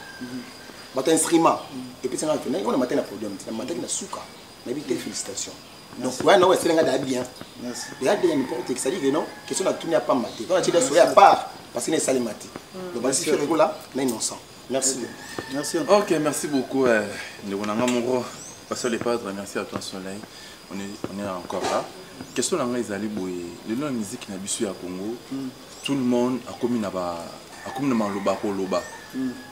bato instrument epesanga naki wana matin na podium te, na mataki na suka, nayebi te. Félicitation. Donc ouais, non, eselenga da bien. Merci. Ya de n'importe qui, c'est-à-dire que non, question na tuni ya pamba te, quand tu soya à part parce que na esalema te. Donc basi Ferre Gola na Innocent. Merci. Merci. Ok, merci beaucoup, ndeko na nga moko Pasteur Le Padre. Merci à toi Soleil, on est encore là. Question na ngai ezali boye: lelo na musique na biso ya Congo, tout le monde akomi na ba akomi na maloba koloba,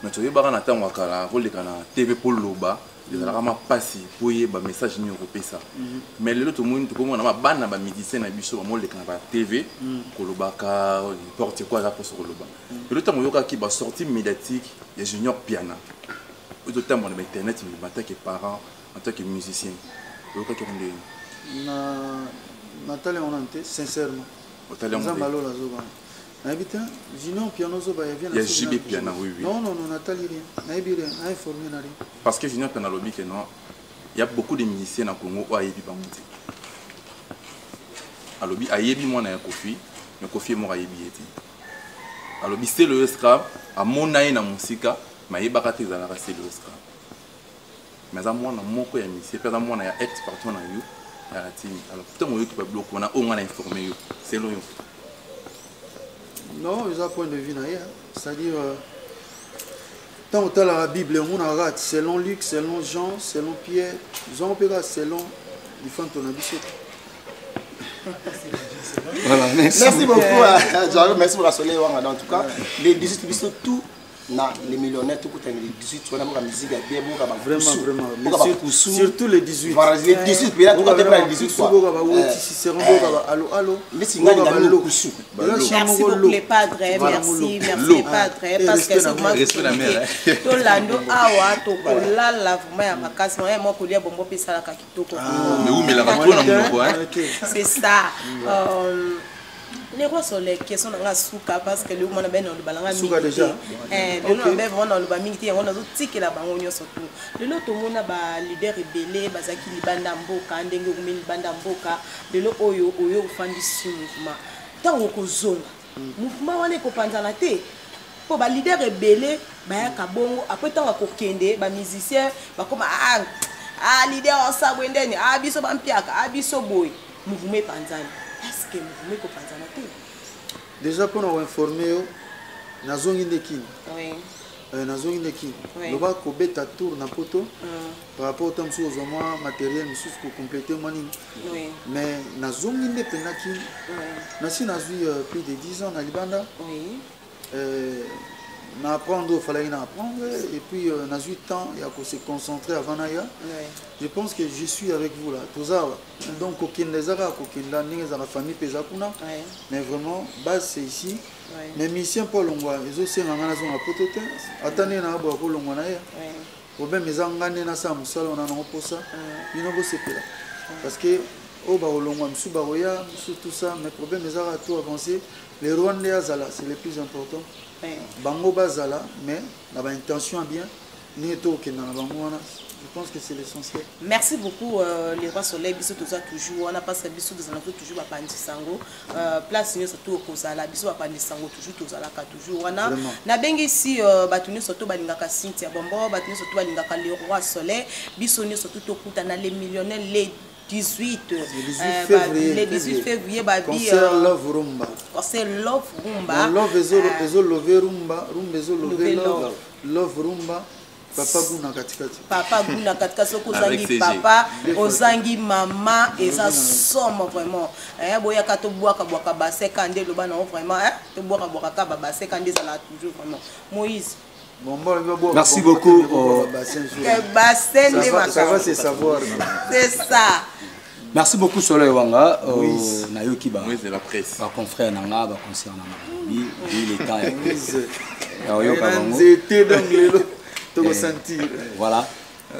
mais toyebaka na ntango ya kala, koleka na TV mpo loba ezalaka mapasi mpo oyeba message nini okopesa. Mais lelo tomoni, tokomona bana bamusicien na biso bamoleka na batv kolobaka n'importe quoi, aza mposo koloba. Lelo ntango oyokaki basortie médiatique ya Junior Piana oyo totambola na bainternet, en tant que parent, en tant que musicien, oyokaki yango ndenge? Na natali yango nanu te, sincèrement. Otali yango Nzambe te? Alola azobana, nayebi te. Junior Piano ozoba ya Ya JB Piana, oui. Non, natali rien, nayebi rien, na informé na rien. Parce que Junior Piana alobi que non, il y a beaucoup de musiciens na Congo oyo ayebi bango te. Alobi ayebi mwana ya Kofi, mais Kofi ye moko ayebi ye te. Alobi Selo Estra amona ye na mosika, mais ayebaka te ezalaka Selo Estra, mais aza mwana moko ya musicien mpe aza mwana ya ex patron na yo ya la team. Alors ntango oyoki babiloko wana oyo nga na informé yo, selo yo? Non, eza point de vue na ye, hein. C'est-à-dire ntango otalaka Bible, omonaka kaka selon Luc, selon Jean, selon Pierre, zongo mpe kaka selon lifanto na biso. Voilà, merci. Merci beaucoup, Jarro. Merci pour la soleil wanga. En tout cas, les 18 biso tout na les millionnaires tout kutani les 18 wana boka musique ya bien, boka ba Vraiment, kusu. vraiment. Mais Boka ba kusu. Surtout les 18. Voilà, les 18 puis là tout côté les 18 quoi. Boka ba weti Cicéron, boka ba allo allo. Neti ngai boka na ba lo lo. kusu. Eza chant Merci moko beaucoup lo. les padres, Voilà. merci, merci L'eau. les padres, Et parce que respect c'est la vraiment mère. Respect la mère, hein. Tolando awa tokolala vraiment ya makasi, ya mwa kolia bombo mpe esalaka kitoko. Mais umelaka trop na monoko, hein. Ok. C'est ça. Le roi Soleil, question na nga suka, parce que lelo mwana be na oloba nanga Suka mingi déjà? te. Lelo Ok. na be vraiment na oloba mingi te, yango nazotikela bango nyonso tu. Lelo tomona baleader ebele bazalaki libanda mboka, ndenge okomi libanda mboka lelo oyo, oyo ofandisi mouvement, ntango okozonga mouvement wana ekopanzana te, mpo baleader ebele bayaka bongo, après ntango akokende, bamusicien bakoma: ah, ah, leader osa boye ndeni, ah, biso bampiaka, ah, biso boye, mouvement epanzani. Est ce que mouvement ekopanzana te? Déjà mpona koinforme yo, nazongi nde kini. Nazongi nde kini. Loba kobeta tour na poto par rapport ta mosusu kozwa mwa matériel mosusu, kocomplete mwa nini, mais nazongi nde mpenza kini. Nasi nazwi plus de 10 ans na libanda. Na apprendre oyo falaki na apprendre, et puis nazwi temps ya kose concentrer avant naya. Je pense que je suis avec vous là, toza awa. Donc kokenda eza kaka kokenda, ndenge ezalaka, famille mpe eza kuna, mais vraiment base, c'est ici. Mais musicien mpo alongwa, ezosenga nga nazonga poto te, ata ndenge naboya kolongwa na ye. Problème eza nga nde nasala mosala wana nango mposa bino bosepela, parce que oyo bakolongwa, mosusu bakoya, mosusu tout ça, mais problème eza kaka to avancer. Le roi nde azala, c'est le plus important. Bango bazala, mais na baintention ya bien. Ndenge tokokenda na bango wana, je pense que c'est l'essentiel. Merci beaucoup, le Roi Soleil. Biso toza toujours wana parce que biso tozala toujours bapanzi sango. Place nyonso to okozala, biso bapanzi sango toujours tozalaka toujours wana. Vraiment. Nabengisi bato nyonso to balingaka Cynthia Bombo, bato nyonso to balingaka le Roi Soleil, biso nyonso to tokutana les millionnaires les 18, Le 18 février. Le 18 février, babi Concert Love Rumba. Concert Love Rumba. Donc, Love ezolove Rumba, Rumba ezolove Love. Love, Love Rumba, Papa Guna katikati. Papa Guna katikati, soki Avec ozangi CG. papa, Deux fois. ozangi mama, eza somo vraiment. Boyaka tobwaka-bwaka baseka nde eloba nango vraiment, tobwaka-bwaka kaka babaseka nde ezalaka toujours vraiment. Moïse. Bon, bon, bon, bon, Merci bon, beaucoup, bon, bon, bassin, jour. Bassin nde Ça va, ça va, makambo. c'est savoir. C'est ça. Merci beaucoup, Soleil Wanga. Moïse. Nayoki ba Moïse de la presse. Ba confrère nanga, ba concert nanga. Bi il est temps ya Moïse. ya oyoka Na bango. nzete donc lelo tokosentir. Voilà.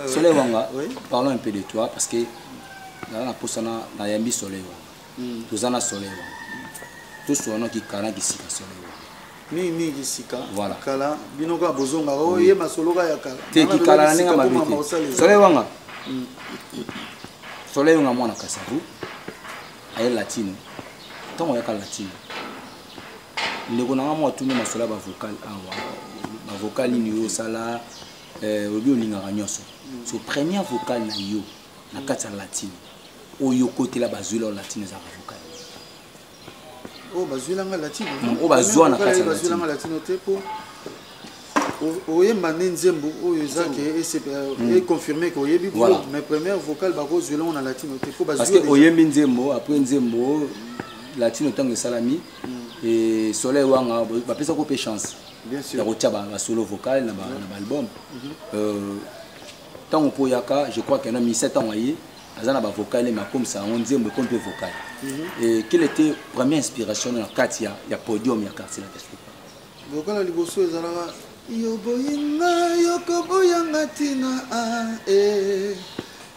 Soleil Wanga, Oui. parlons un peu de toi parce que na na posana na yambi Soleil Wanga. Tozana Soleil Wanga. Toswana ki kana ki sika Soleil Wanga. Mingi mingi sika. Voilà. Kala bino kaka bozongaka oyo ye masolo kaka ya kala. Te Nana kikala na lobaki ndenge sika mabe mpo mama te. osala eza. Soleil Wanga. Soleil Wanga mwana Kasavu. Aye latino. Ntango oyaka latino, ndeko na nga mwa atuni masolo ya bavocal awa, bavocal nini oyo osala, oyebi olingaka nyonso. So première vocal na yo na kati ya latino oyo okotela, bazwila oyo latino, ezalaka vocal? Oyo bazwilanga latino? Oyo bazwa na kati ya Bazwilanga latino te, mpo oyemba nde nzembo oyo eza ke econfirme ke oyebi Voilà. boulot. Mais première vocale bakozwela ngo na latino te, mpo Parce bazwi que oyembi nzembo après nzembo latino, ntango esalami e Soleil Wanga bapesako mpe chance Bien sûr. ya kotia basolo vocal na baalbum. Ntango mpo oyaka, je crois que na ministère, ntango aye aza na bavocal, mais akomisa yango nzembo, ekomi mpe vocal. Et quelle était première inspiration na kati ya podium ya Quartier Latin? Vocal ya liboso ezalaka yoboyinga yokoboyanga ntina a e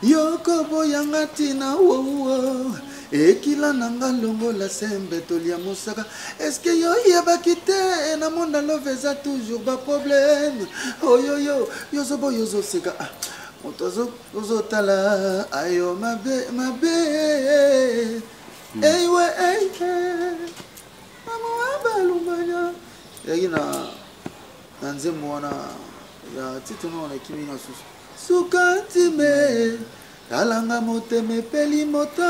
yokoboyanga ntina wowo ekila na nga longola sembe tolia mosaka. Eske yo oyebaki te na monde love eza toujours baproblème oyoyo yozoboya ozoseka. Ah, moto ozotala ayo mabe mabe eiwe eike mama balumbanya ezalaki na nzembo wana ya titre noko na ekimi nga susu suka ntime talanga motema epeli moto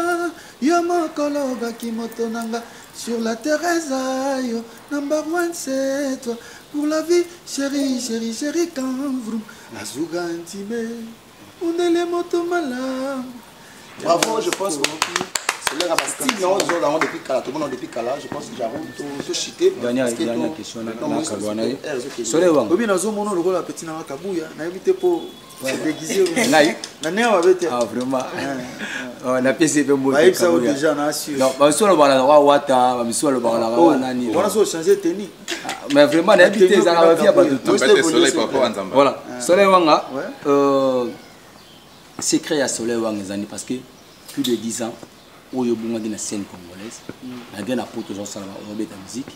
yo mokolo obaki moto nanga sur la terre eza yo number one, c'est toi pour la vie, chéri, chéri, chéri. Quand vroom azuka ntime undele moto malamu. Bravo, je pense que c'est là style non zo là depuis kala, tout le monde depuis kala, je pense que j'avoue tout tout chuté. Dernière question na kalwana ye Soleil Wanga. Obi nazomona lokola petit nanga Kabuya, nayebi te mpo se déguise. Ngai? Na ndenge mabe te. Ah, vraiment. Oh, napesi mpe mbote. Bayebisa yo Kabuya. déjà na assure. Non, bamisu balobaka na wa wata, bamisu balobaka na wa nani. Wana so ochange tenue. Mais vraiment nayebi te, ezalaka bavie ya bato. Tosi Bete Soleil papa wa Nzamba. Voilà, Soleil Wanga. Ouais. Secret ya Soleil Wanga ezali parce que plus de 10 ans oyo obongaki na scène congolaise, malgré na poto ozosala, ozobeta musique,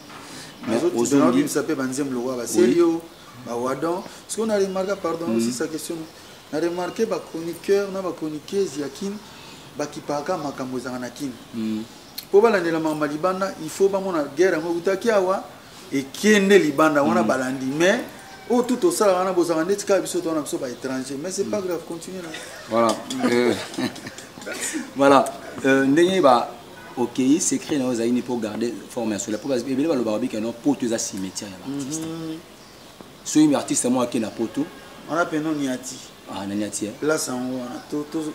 mais ozongi. Nazobimisa mpe banzembo lokola baselio bawadon. Ce qu'on a remarqué, pardon, aussi sa question, na remarqué bachroniqueur na bachroniqueuse ya Kine bakipaka makambo ezalaka na Kine mpo balandela makambo ya libanda. Il faut bamona guerre yango ekutaki awa, ekende libanda wana balandi. Mais oyo tu tosalaka wana, bozalaka ndeti kaka biso towana biso baétranger. Mais c'est pas grave, continue na. Voilà. Voilà. Ndenge ba okei, secret na oyo ezali nini mpo garder forme ya soleil? Po ebele balobaka bika no poto eza cimetière ya baartiste. Soki artiste moko ake na poto, Wana pene oniati. Ah, nani atie? Place yango wana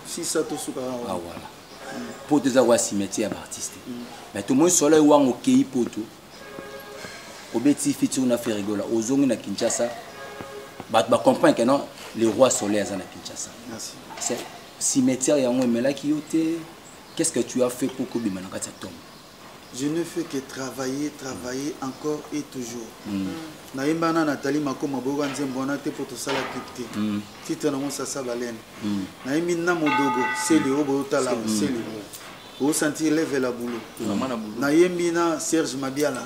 sisa tosukaka Ah, wana. voilà, poto eza kwa cimetière ya baartiste. Mais tomoni Soleil Wanga okei poto, obeti featuring na Ferre Gola, ozongi na Kinshasa, bato bacomprendre que non, le Roi Soleil aza na Kinshasa. Merci. C'est cimetière yango emelaki yo te? Qu'est-ce que tu as fait pour kobima na kati ya tombe? Je ne fais que travailler, travailler encore et toujours. Nayemba na Nathalie Makoma, boyoka nzembo wana te mpo tosala clip te. Titre nango Sasa Balene. Nayembi na Modogo Seli oyo boyotala Seli osentir level ya boulot. Vraiment na boulot. Nayembi na Serge Mabiala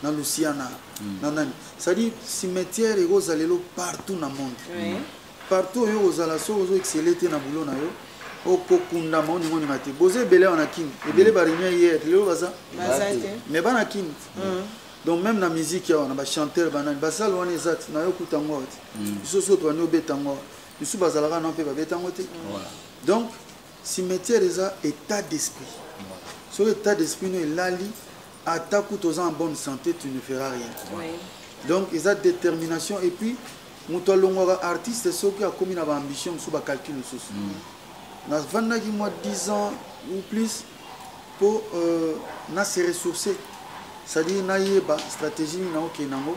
na Luciana na nani. C'est-à-dire cimetière ekozala lelo partout na monde. Partout oyo ozala, soki ozo exceller te na boulot na yo, okokundama, oninga oninga te. Boza ebele awa na Kini, ebele baréunion hier, lelo baza. Baza te. Mais bana Kini, donc même na musique awa, na bachanteur, banani basale wana eza te, nayo kuta yango awa te. Biso soki tobandi obeta yango awa, biso bazalaka na mpe babeta yango te. Donc cimetière eza état d'esprit. Soki état d'esprit no elali, ata kuta oza en bonne santé, tu ne feras rien. Donc eza détermination. Et puis moto alongwaka artiste soki akomi na baambition mosusu, bacalcul mosusu. Navandaki mwa 10 ans ou plus mpo na se ressourcer, c'est-à-dire nayeba stratégie nini naokende yango,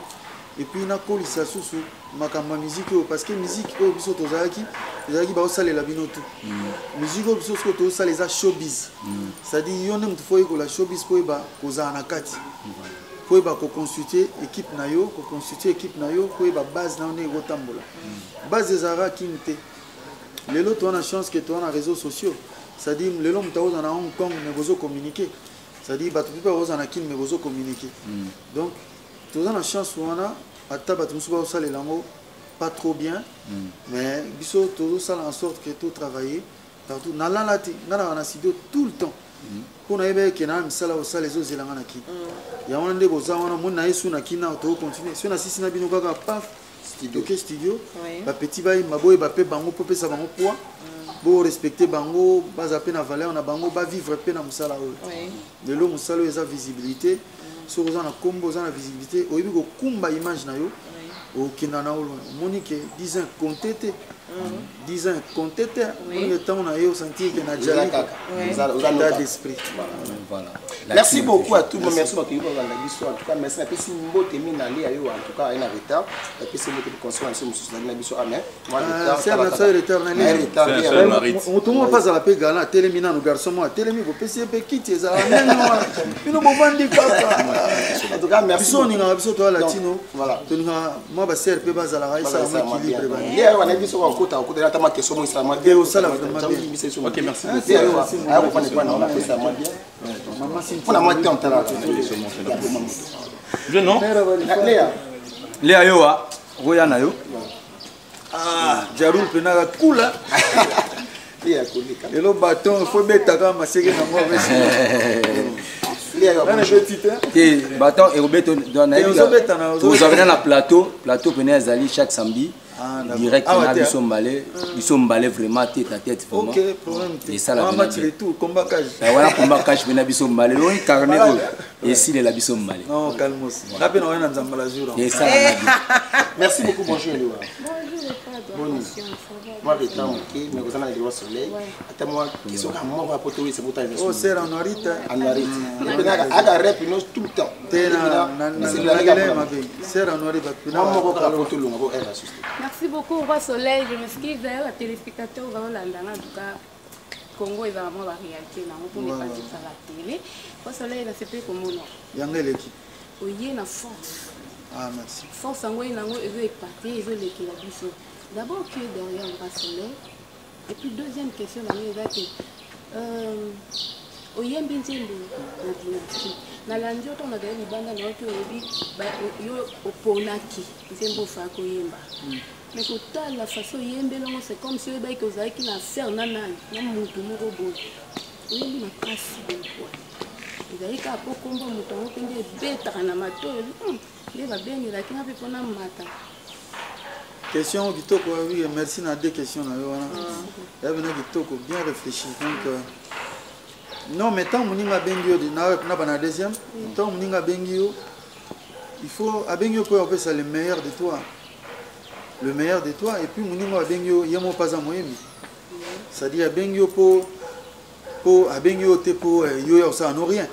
et puis nakolisa susu makambo ya musique oyo, parce que musique oyo biso tozalaki, ezalaki baosalela bino tu. Musique oyo biso soki tozosala eza showbiz, c'est-à-dire yo nde moto fo oyekola showbiz mpo oyeba kozala na kati, po oyeba koconstitue équipe na yo, koconstitue équipe na yo, po oyeba base na yo ndenge ekotambola. Base ezalaka kini te. Lelo toza na chance ke toza na réseaux sociaux, c'est-à-dire lelo moto akozala na Hong Kong mais bozocommuniquer, c'est-à-dire bato mpe bakozala na Kini mais bozocommuniquer. Donc toza na chance wana. Ata bato mosusu bazosalela yango pas trop bien, mais biso tozosala en sorte que totravailler partout. Nalala te, nga naka na studio tout le temps mpo nayeba eke na misala kosala ezozelanga na Kini. Yango wana nde boza wana, moni na ye su na Kini awa, tokocontinue. Soki nasisi na bino kaka, paf, toke studio. Bapeti bayemba, boyeba mpe bango mpo pesa bango poids, borespecte bango, baza mpe na valeur na bango, bavivre mpe na mosala oyo. Lelo mosala oyo eza visibilité. Soki oza na nkombo, oza na visibilité, oyebi kokumba image na yo, okenda na yo loin. Omoni ke 10 ans compte te, 10 ans compte te. Omoni ke ntango na ye osentir ke na jali kaka. Oza état kaka. d'esprit. Voilà. Merci beaucoup à tout le monde. Merci beaucoup kolanda biso. En tout cas, merci. Napesi mbote mingi na Lia yo. En tout cas, aye na retard. Napesi mbote console na biso mosusu azali na biso. Amen. Mwa retard. Ser na biso retard na Aye nini? retard. C'est Lia. un Marit. Moto moko mpe azala mpe galant, atelemi nanu. Garçon moko atelemi, bopesi ye mpe kiti, ezala ndenge wana, bino bovandi kaka. En tout cas, merci Biso beaucoup. olingaka biso toya Donc, latino. voilà. Tolingaka mwa basere mpe bazalaka, esala mwa équilibre bani. Lia yo anayebi soki akota, akota ata ma question moko esala mwa bien. Eh, osala vraiment bien. Ok, merci Ah, beaucoup. Lia yo Merci, aya kofanda epai na wana, apesa mwa bien. Mama Cynthia. Mpona mwa temps tala. Je non Lia. Léa yo roya na yo. Ah, Jarul mpena kula. Lia koleka. Lelo baton fo betaka maseke nango. Lia yo. Nana ebeti te. Te, baton ekobeta. Ozobeta na- Tozalaka na plateau pene ezali chaque samedi. Ah, d'accord. Direct Awa na te, biso mbale, biso mbale vraiment tête à tête vraiment. Ok, problème te. Esala Mama pena match bien. retour, combat cage. Eh, wana komba cash pena biso mbale oyo carnet oyo esilela biso mbale. Non, calmos, nga mpe na oya na nzambala jour yango. Esala na bien. Merci beaucoup. Bonjour Eliwa. Bonjour, le padre. Boni. Attention, ça va? Mwa retard moke, mais oza na le soleil. Ata mwa question kaka moko ya poto oyo esebota. O ser anuarita. Anuarite aka rep no tout le temps. Te, nalele mabe, ser anuari bato. Mwa moko kaka poto olonga po aire asusu. Merci beaucoup, Roi Soleil. Je m'excuse d'ailleurs, la téléspectateur va en tout cas. Congo est vraiment la réalité. Nous pouvons pas dire ça la télé. Roi Soleil, là, c'est plus comme nous. Yango eleki. Oye na force. Ah, merci. Force yango ye nango ezo epate, ezolekela biso. D'abord, qui est derrière le Roi Soleil? Et puis deuxième question nango eza ke oyembi nzembo na dynastie. Nalandi yo ntango nazali libanda na yoki, oyebi yo oponaki nzembo ofaa koyemba, mais kotala façon oyembeli yango, c'est comme si oyebaki ozalaki na affaire na nani, na motu moko boye. Oyembi makasi boye, ezali kaka mpo komba moto yango mpe nde ebetaka na matoi nde babengelaki nga mpe mpona mata. Question kitoko. Oui, merci na deux questions na yo wana ya bino kitoko, bien réfléchi. Donc non, mais ntango moninga abengi yo na bana, deuxième, ntango moninga abengi yo, il faut abengi yo mpo opesa le meilleur de toi, le meilleur de toi. Et puis moninga abengi yo, ye moko mpe aza moyembi, c'est-à-dire abengi yo mpo abengi yo te mpo yo ya osala no rien,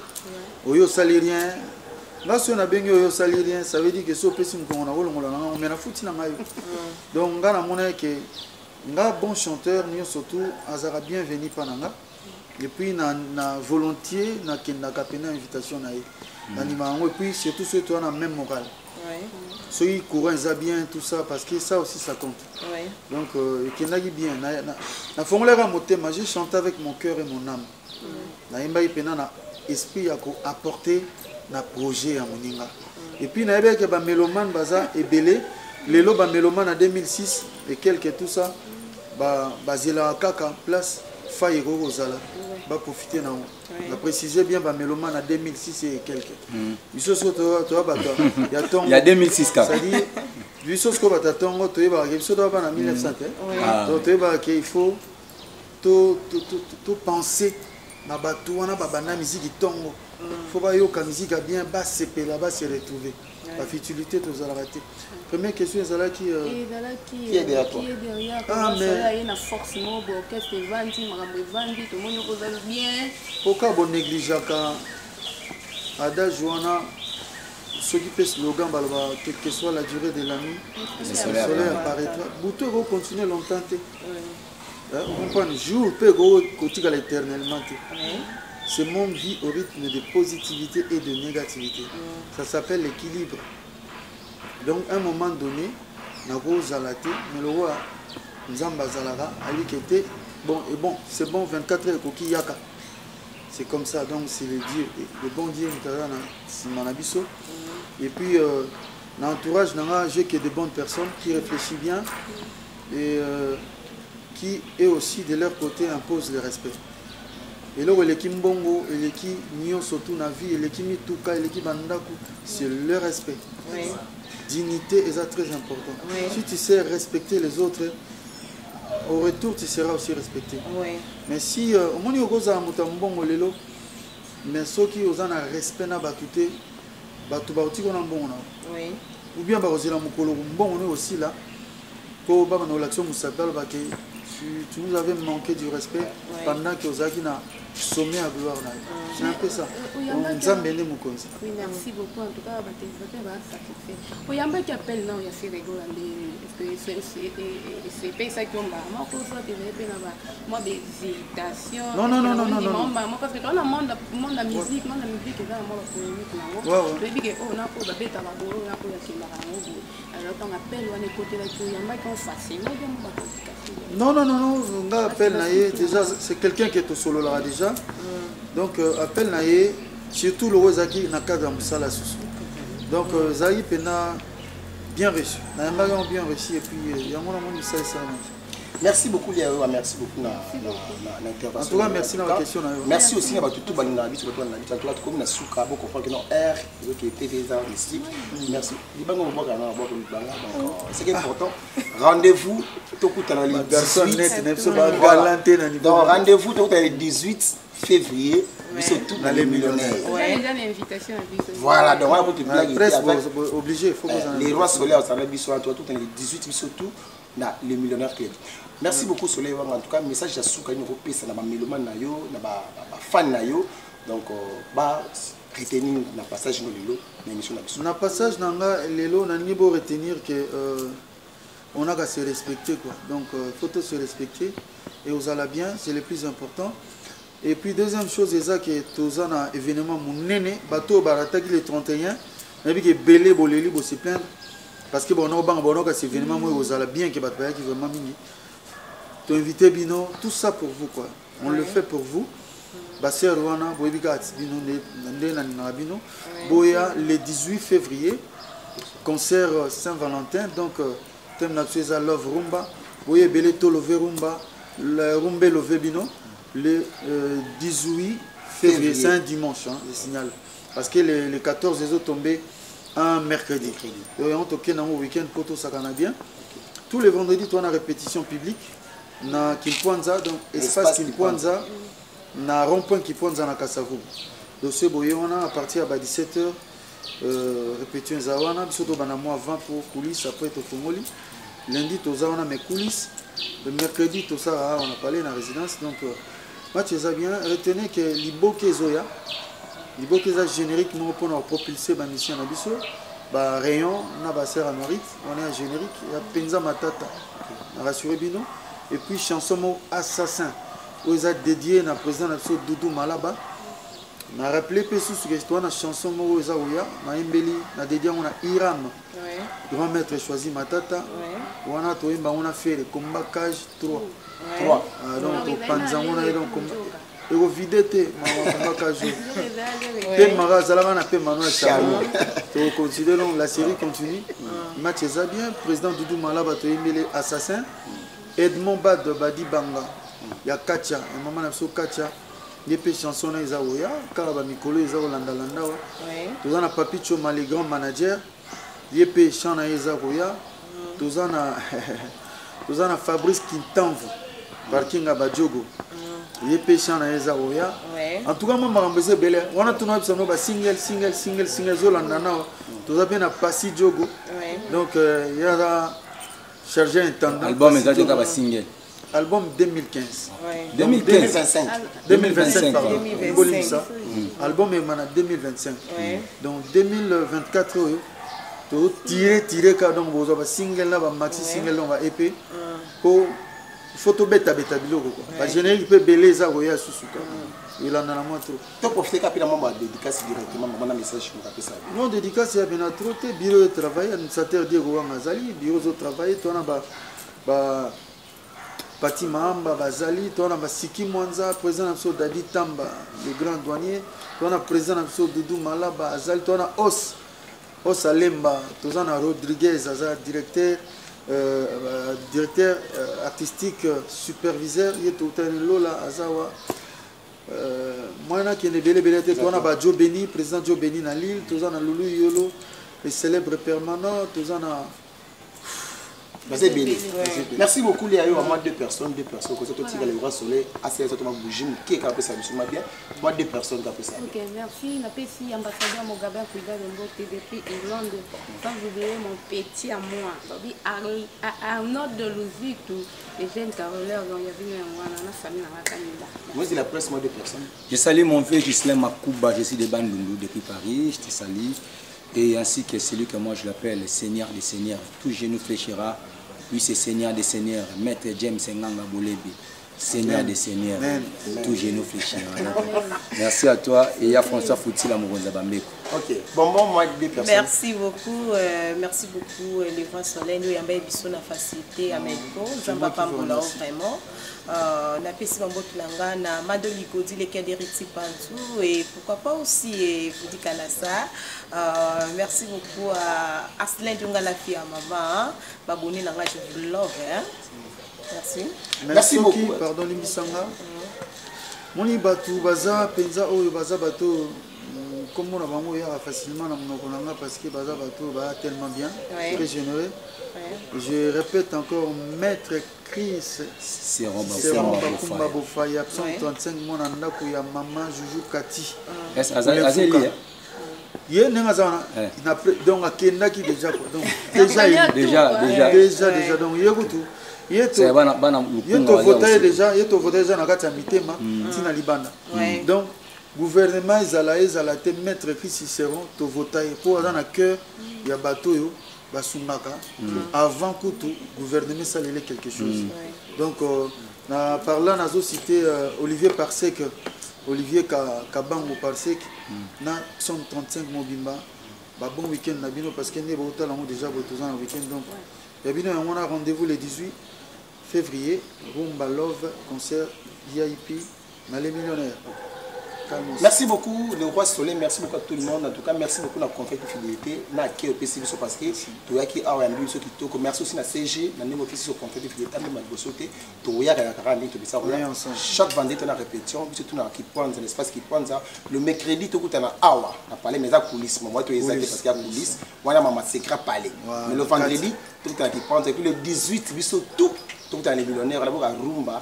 oyo osali rien. Nga soki nabengi oyo osali rien, ça veut dire que so opesi mokongo na kolongola na ngango, mais nafuti na ngai yo. Donc nga namona ke nga bon chanteur nyonso tout azalaka bienvenu mpa na nga. Et puis na volontiers nakendaka pena invitation na ye, nandima yango. Et puis surtout soki toza na même morale, soki courant eza bien, tout ça, parce que ça aussi ça compte. Donc ekendaki bien. Nafongolaka motema, j'ai chanté avec mon cœur et mon âme. Nayembaki mpena na esprit ya koapporter na projet ya moninga. Et puis nayebaki ke bamélomane baza ebele. Lelo bameloma na 2006 et quelque, tout ça, bazelaka kaka place faille ekoki kozala, baprofite nango. Na préciser bien, bameloma na 2006 et quelque. Biso soki toya bato ya ntongo Ya 2006 kaka. C'est-à-dire biso sikoyo bato ya ntongo, toyebaka ke biso toya bana 1900 te. Donc toyebaka ke il faut to penser na bato wana babanda miziki ntongo, faut bayoka miziki ya bien, basepela, base retrouver. Bafutilité tozalaka te. Première question ezalaki Ezalaki Qui est derrière toi? Qui est derrière? Ah, ah, aye na force moko boye, orchestre evandi, makambo evandi, tomoni kozala bien. Oka bonégligeaka adage wana, soki mpe slogan baloba, quelle que soit la durée de la nuit, le le soleil soleil apparaîtra. Butu ekocontinue longtemps te. Comprendre, jour mpe ekotikala éternellement te. Ce monde vit au rythme de positivité et de négativité. Ça s'appelle l'équilibre. Donc à un moment donné, nakozala te, mais le roi Nzambe azalaka alike te. Bon et bon, c'est bon, 24 heures ekoki, yaka. C'est comme ça. Donc c'est le Dieu, le bon Dieu moto aza na nsima na biso. Et puis na entourage na nga, j'ai que de bonnes personnes qui réfléchissent bien et qui eux aussi de leur côté imposent le respect. Eloko eleki mbongo, eleki nyonso tu na vie, eleki mituka, eleki bandako, c'est le respect. Dignité est très important. Si tu sais respecter les autres, au retour tu seras aussi respecté. Mais si omoni okozala moto ya mbongo lelo, mais soki oza na respect na bato te, bato bakotika na mbongo na yo, ou bien bakozela mokolo mbongo no osila mpo babanda kolakisa mosapi, alobake tu nous avais manqué du respect pendant que ozalaki na sommet ya gloire na yo. C'est un peu ça. Donc, Nzambe nde mokonzi. Oui, merci beaucoup. En tout cas, batéléspectateurs basatisfait. Oyambaki appel na oyo ya Ferre Gola ndenge, est ce que epesaki yo mbala moko, soit ezali mpe na mwa bahésitation? Non, non, non, non, non, non. Mbala moko, parce que toza na monde ya musique, monde ya musique eza na mwa bapolémique nango. Toyebi ke oyo na oyo babetaka boye, oyo na oyo akendaka yango boye. Alors ntango appel wana ekotelaki, oyambaki yango facilement bien mo bacomplication? Non, non, non, non, nga appel na ye déjà, c'est quelqu'un qui est tosololaka déjà. Donc appel na ye, surtout loko ezalaki na cadre ya mosala susu, donc ezalaki mpena bien reçu, nayambaki yango bien reçu. Et puis yango namoni mosala esalamaki. Merci beaucoup Liawa, merci beaucoup na intervention. En tout cas, merci na question na yo. Merci aussi na bato tout balingaka biso, bato balingaka biso. En tout cas, tokomi na suka, bo comprendre que non, R ezoki TV eza mystique. Merci. Libanga mobwaka na bwaka libanga. Donc c'est important. Rendez-vous tokutana le Garçon 18. net na biso bagalant te na niveau. Donc rendez-vous tokutana le 18 février, biso tout Na les les millionnaires. Eza déjà na invitation na biso. Voilà, donc on va Na blague presse avec obligé, faut que les rois solaires, ça va biso tout le 18, biso tout na les millionnaires club. Merci beaucoup Soleil Wanga. En tout cas, message ya suka ino kopesa na ba mélomane na yo, na ba fan na yo. Donc ba retenir na passage no lelo na émission na biso. Na passage na nga lelo, na niveau retenir que on a qu'à se respecter, quoi. Donc faut tous se respecter et ozala bien, c'est le plus important. Et puis deuxième chose, eza ke toza na événement monene, bato barataki le 31, nayebi ke ebele boleli, bo se plaindre parce que bon, obanga bonoka cet événement moi ozala bien ke bato bayaki vraiment mingi. Toinvité bino, tout ça pour vous, quoi. On le fait pour vous. Basœur wana boyebi kaka ti bino nde nalingaka bino. Boya le 18 février, concert Saint-Valentin. Donc thème na biso eza love rumba. Boya ebele, tolove rumba, le rumba elove bino le 18 février. C'est un dimanche, hein, je signale, parce que le 14 ezotombe un mercredi. Donc yango tokende yango week-end po tosakana bien. Tous les vendredis toza na répétition publique na Kimpwanza, donc espace Espace. Kimpwanza, na rond-point Kimpwanza na Kasavubu. Dossier boye wana à partir ya ba 17 heures, répétition eza wana. Biso tobanda mwa avant pour coulisse, après tofongoli. Lundi toza wana mais coulisse, le mercredi tosala awa na palais, na résidence. Donc match eza bien. Retenez que liboke ezoya, liboke eza générique moko mpona kopropulse bamission na biso, barayon na basere ya noirite wana ya générique ya mpenza matata, na rassure bino. Et puis chanson moko assassin oyo eza dédié na président na biso Dudu Malaba. Na rappelé mpe susu ke toza na chanson moko oyo eza koya, nayembeli na dédié yango na Iram, grand maître Choisi Matata. Wana toyemba yango na Ferre, combat cage 3. 3. Ah, donc Donc, topanza yango na ye, donc ezali ekovide te mama, combat cage oyo mpe maka azalaka na mpe mano ya Charmant. Charmant. Tocontinue, donc la série continue. Match eza bien. Président Doudou Malaba, toyembeli Assassin. Edmond Bad Badi Banga ya Katia, ya mama na biso Katia, ye mpe chanson na eza koya kaka bamikolo eza kolandalanda wa. Toza na Papi Choma, le grand manager, ye mpe chant na ye eza koya. Toza na Fabrice Kintanvu, parking ya Badiogo, ye mpe chant na ye eza koya. En tout cas, mwa makambo eza ebele wana. Tuna biso no basingle, single, single, single ezolanda nawa. Toza mpe na Pasi Diogo. Donc ye aza chargé intendant. Album eza te, kaka basingle. Album 2015. 2015. 2025, pardon. 2025. Bolimisa, album ema na 2025. Donc 2024 oyo tozotire tire kaka. Donc bozwa basingle na bamaxi single, donc ba EP, po faut tobetabeta biloko kua. Bagénérique mpe ebele eza koya susu kaka, elanda na mwa trop. Toprofite kaka mpe na mwa badédicace directement, mama, na message moko apesa. Non, dédicace ya bena trop te. Bureau de travail, administrateur Diego Wanga azali, bureau ozotravaille. Towana ba Pati Mahamba bazali, towana Basiki Mwanza, président na biso Dadi Tamba, le grand douanier, towana président na biso Dudu Malaba azali, towana Os Os Alemba, toza na Rodriguez, aza directeur artistique, superviseur, ye toutani Lola aza wa. Mwana akende ebele ebele te. Toza na ba Jo Beni, président Jo Beni na Lille, toza na Lulu Yolo, le célèbre permanent, toza na Baza ebele. Merci beaucoup. Léa, yo moi deux personnes, deux personnes kosa totika le Roi Soleil asala to mabougie moke kaka, apesa biso ma bien. Moi deux personnes kapesa. Ok, merci. Napesi ambassadeur Mogabe Kuida de Mbote depuis Irlande. Sans oublier mon petit à moi, Babi Arnaud de Luzitu, les jeunes caroleurs, donc il y avait un na famille na Kanida. Moi c'est la presse, moi deux personnes. Je salue mon vieux Ghislain Makouba, je suis de Bandundu depuis Paris, je te salue. Et ainsi que celui que moi je l'appelle Seigneur des Seigneurs. Tout genou fléchira, lui c'est Seigneur des Seigneurs, Maître James Nganga Bolebi. Seigneur des Seigneurs, Amen. tout genou fléchira. Merci à toi et il y a François Foutila Moronza Bambeko. Ok, bon, moi deux personnes. Merci beaucoup, merci beaucoup, le Roi Soleil, nous yamba biso na facilité à Melko, Nzambe apambola o vraiment. Napesi bambote na nga na Mado Ligodi, leki ya Deriti Panzu, et pourquoi pas aussi et Vudi Kalasa. Merci beaucoup à Arcelin Dionga, la fille à maman, hein. Baboni na nga, je vous love, hein. Merci. Merci Soki, beaucoup. Pardon, limbisanga, moni bato baza mpenza oyo baza bato, nkombo na bango eyaka facilement na monoko na nga parce que baza bato oyo baza tellement bien, très généreux. Je répète encore, maître Chris Seron Seron Bakumba Bakumba Bofaya. Bofaya, 135, mwana ndako ya mama Juju Kati. Est-ce Azali, hein? Ye ndenge aza wana donc akendaki déjà quoi, donc déjà Déjà, déjà. Déjà, déjà, donc ye kutu ye C'est bana bana ye Lukunga tovota ye baza aussi. déjà, ye tovota déjà na kati ya mitema ntina libanda. Donc gouvernement ezala ezala te, maître Chris Cicéron tovota ye mpo aza na cœur ya bato oyo basungaka avant kutu gouvernement esalele quelque chose. Donc na par là nazocite Olivier Parsec, Olivier Kabango Parsec na Psaume 35 mobimba. Ba bon week-end na bino, parce que nde baotala yango déjà boye, toza na week-end. Donc ya bino yango wana, rendez-vous le 18 février, Rumba Love, concert VIP na Les Millionnaires. Calmos. Merci beaucoup, le Roi Soleil. Merci beaucoup à tout le monde. En tout cas, merci beaucoup la confiance et fidélité. Na ke opesi biso parce que toyaki awa ya biso kitoko. Merci aussi na CG, na ndenge opesi biso confiance et fidélité même liboso te. Toyaka ya kaka ndenge tobisa On est ensemble. Chaque vendredi on a répétition, biso tuna Kipwanza, l'espace Kipwanza. Le mercredi tokuta na awa, na palais mais za coulisse. Moi to ezate Coulisses. parce qu'il y a coulisse. Wana mama secret palais. Voilà. Mais le vendredi tokuta na Kipwanza et puis le 18 biso tout tokuta na Les Millionnaires, là boka rumba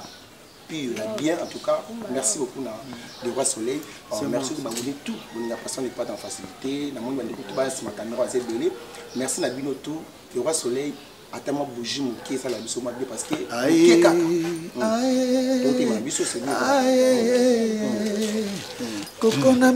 pur, bien. En tout cas, merci beaucoup na le Roi Soleil. C'est merci moi. de baboni tout bolinga passion n'est pas dans facilité na moni bandeko tout baya nsima caméra aza ebele. Merci na bino tout. Le Roi Soleil, ata mwa bougie moke esala biso mwa bien parce que moke kaka Aïe, totema biso, c'est bien. aïe, koko na.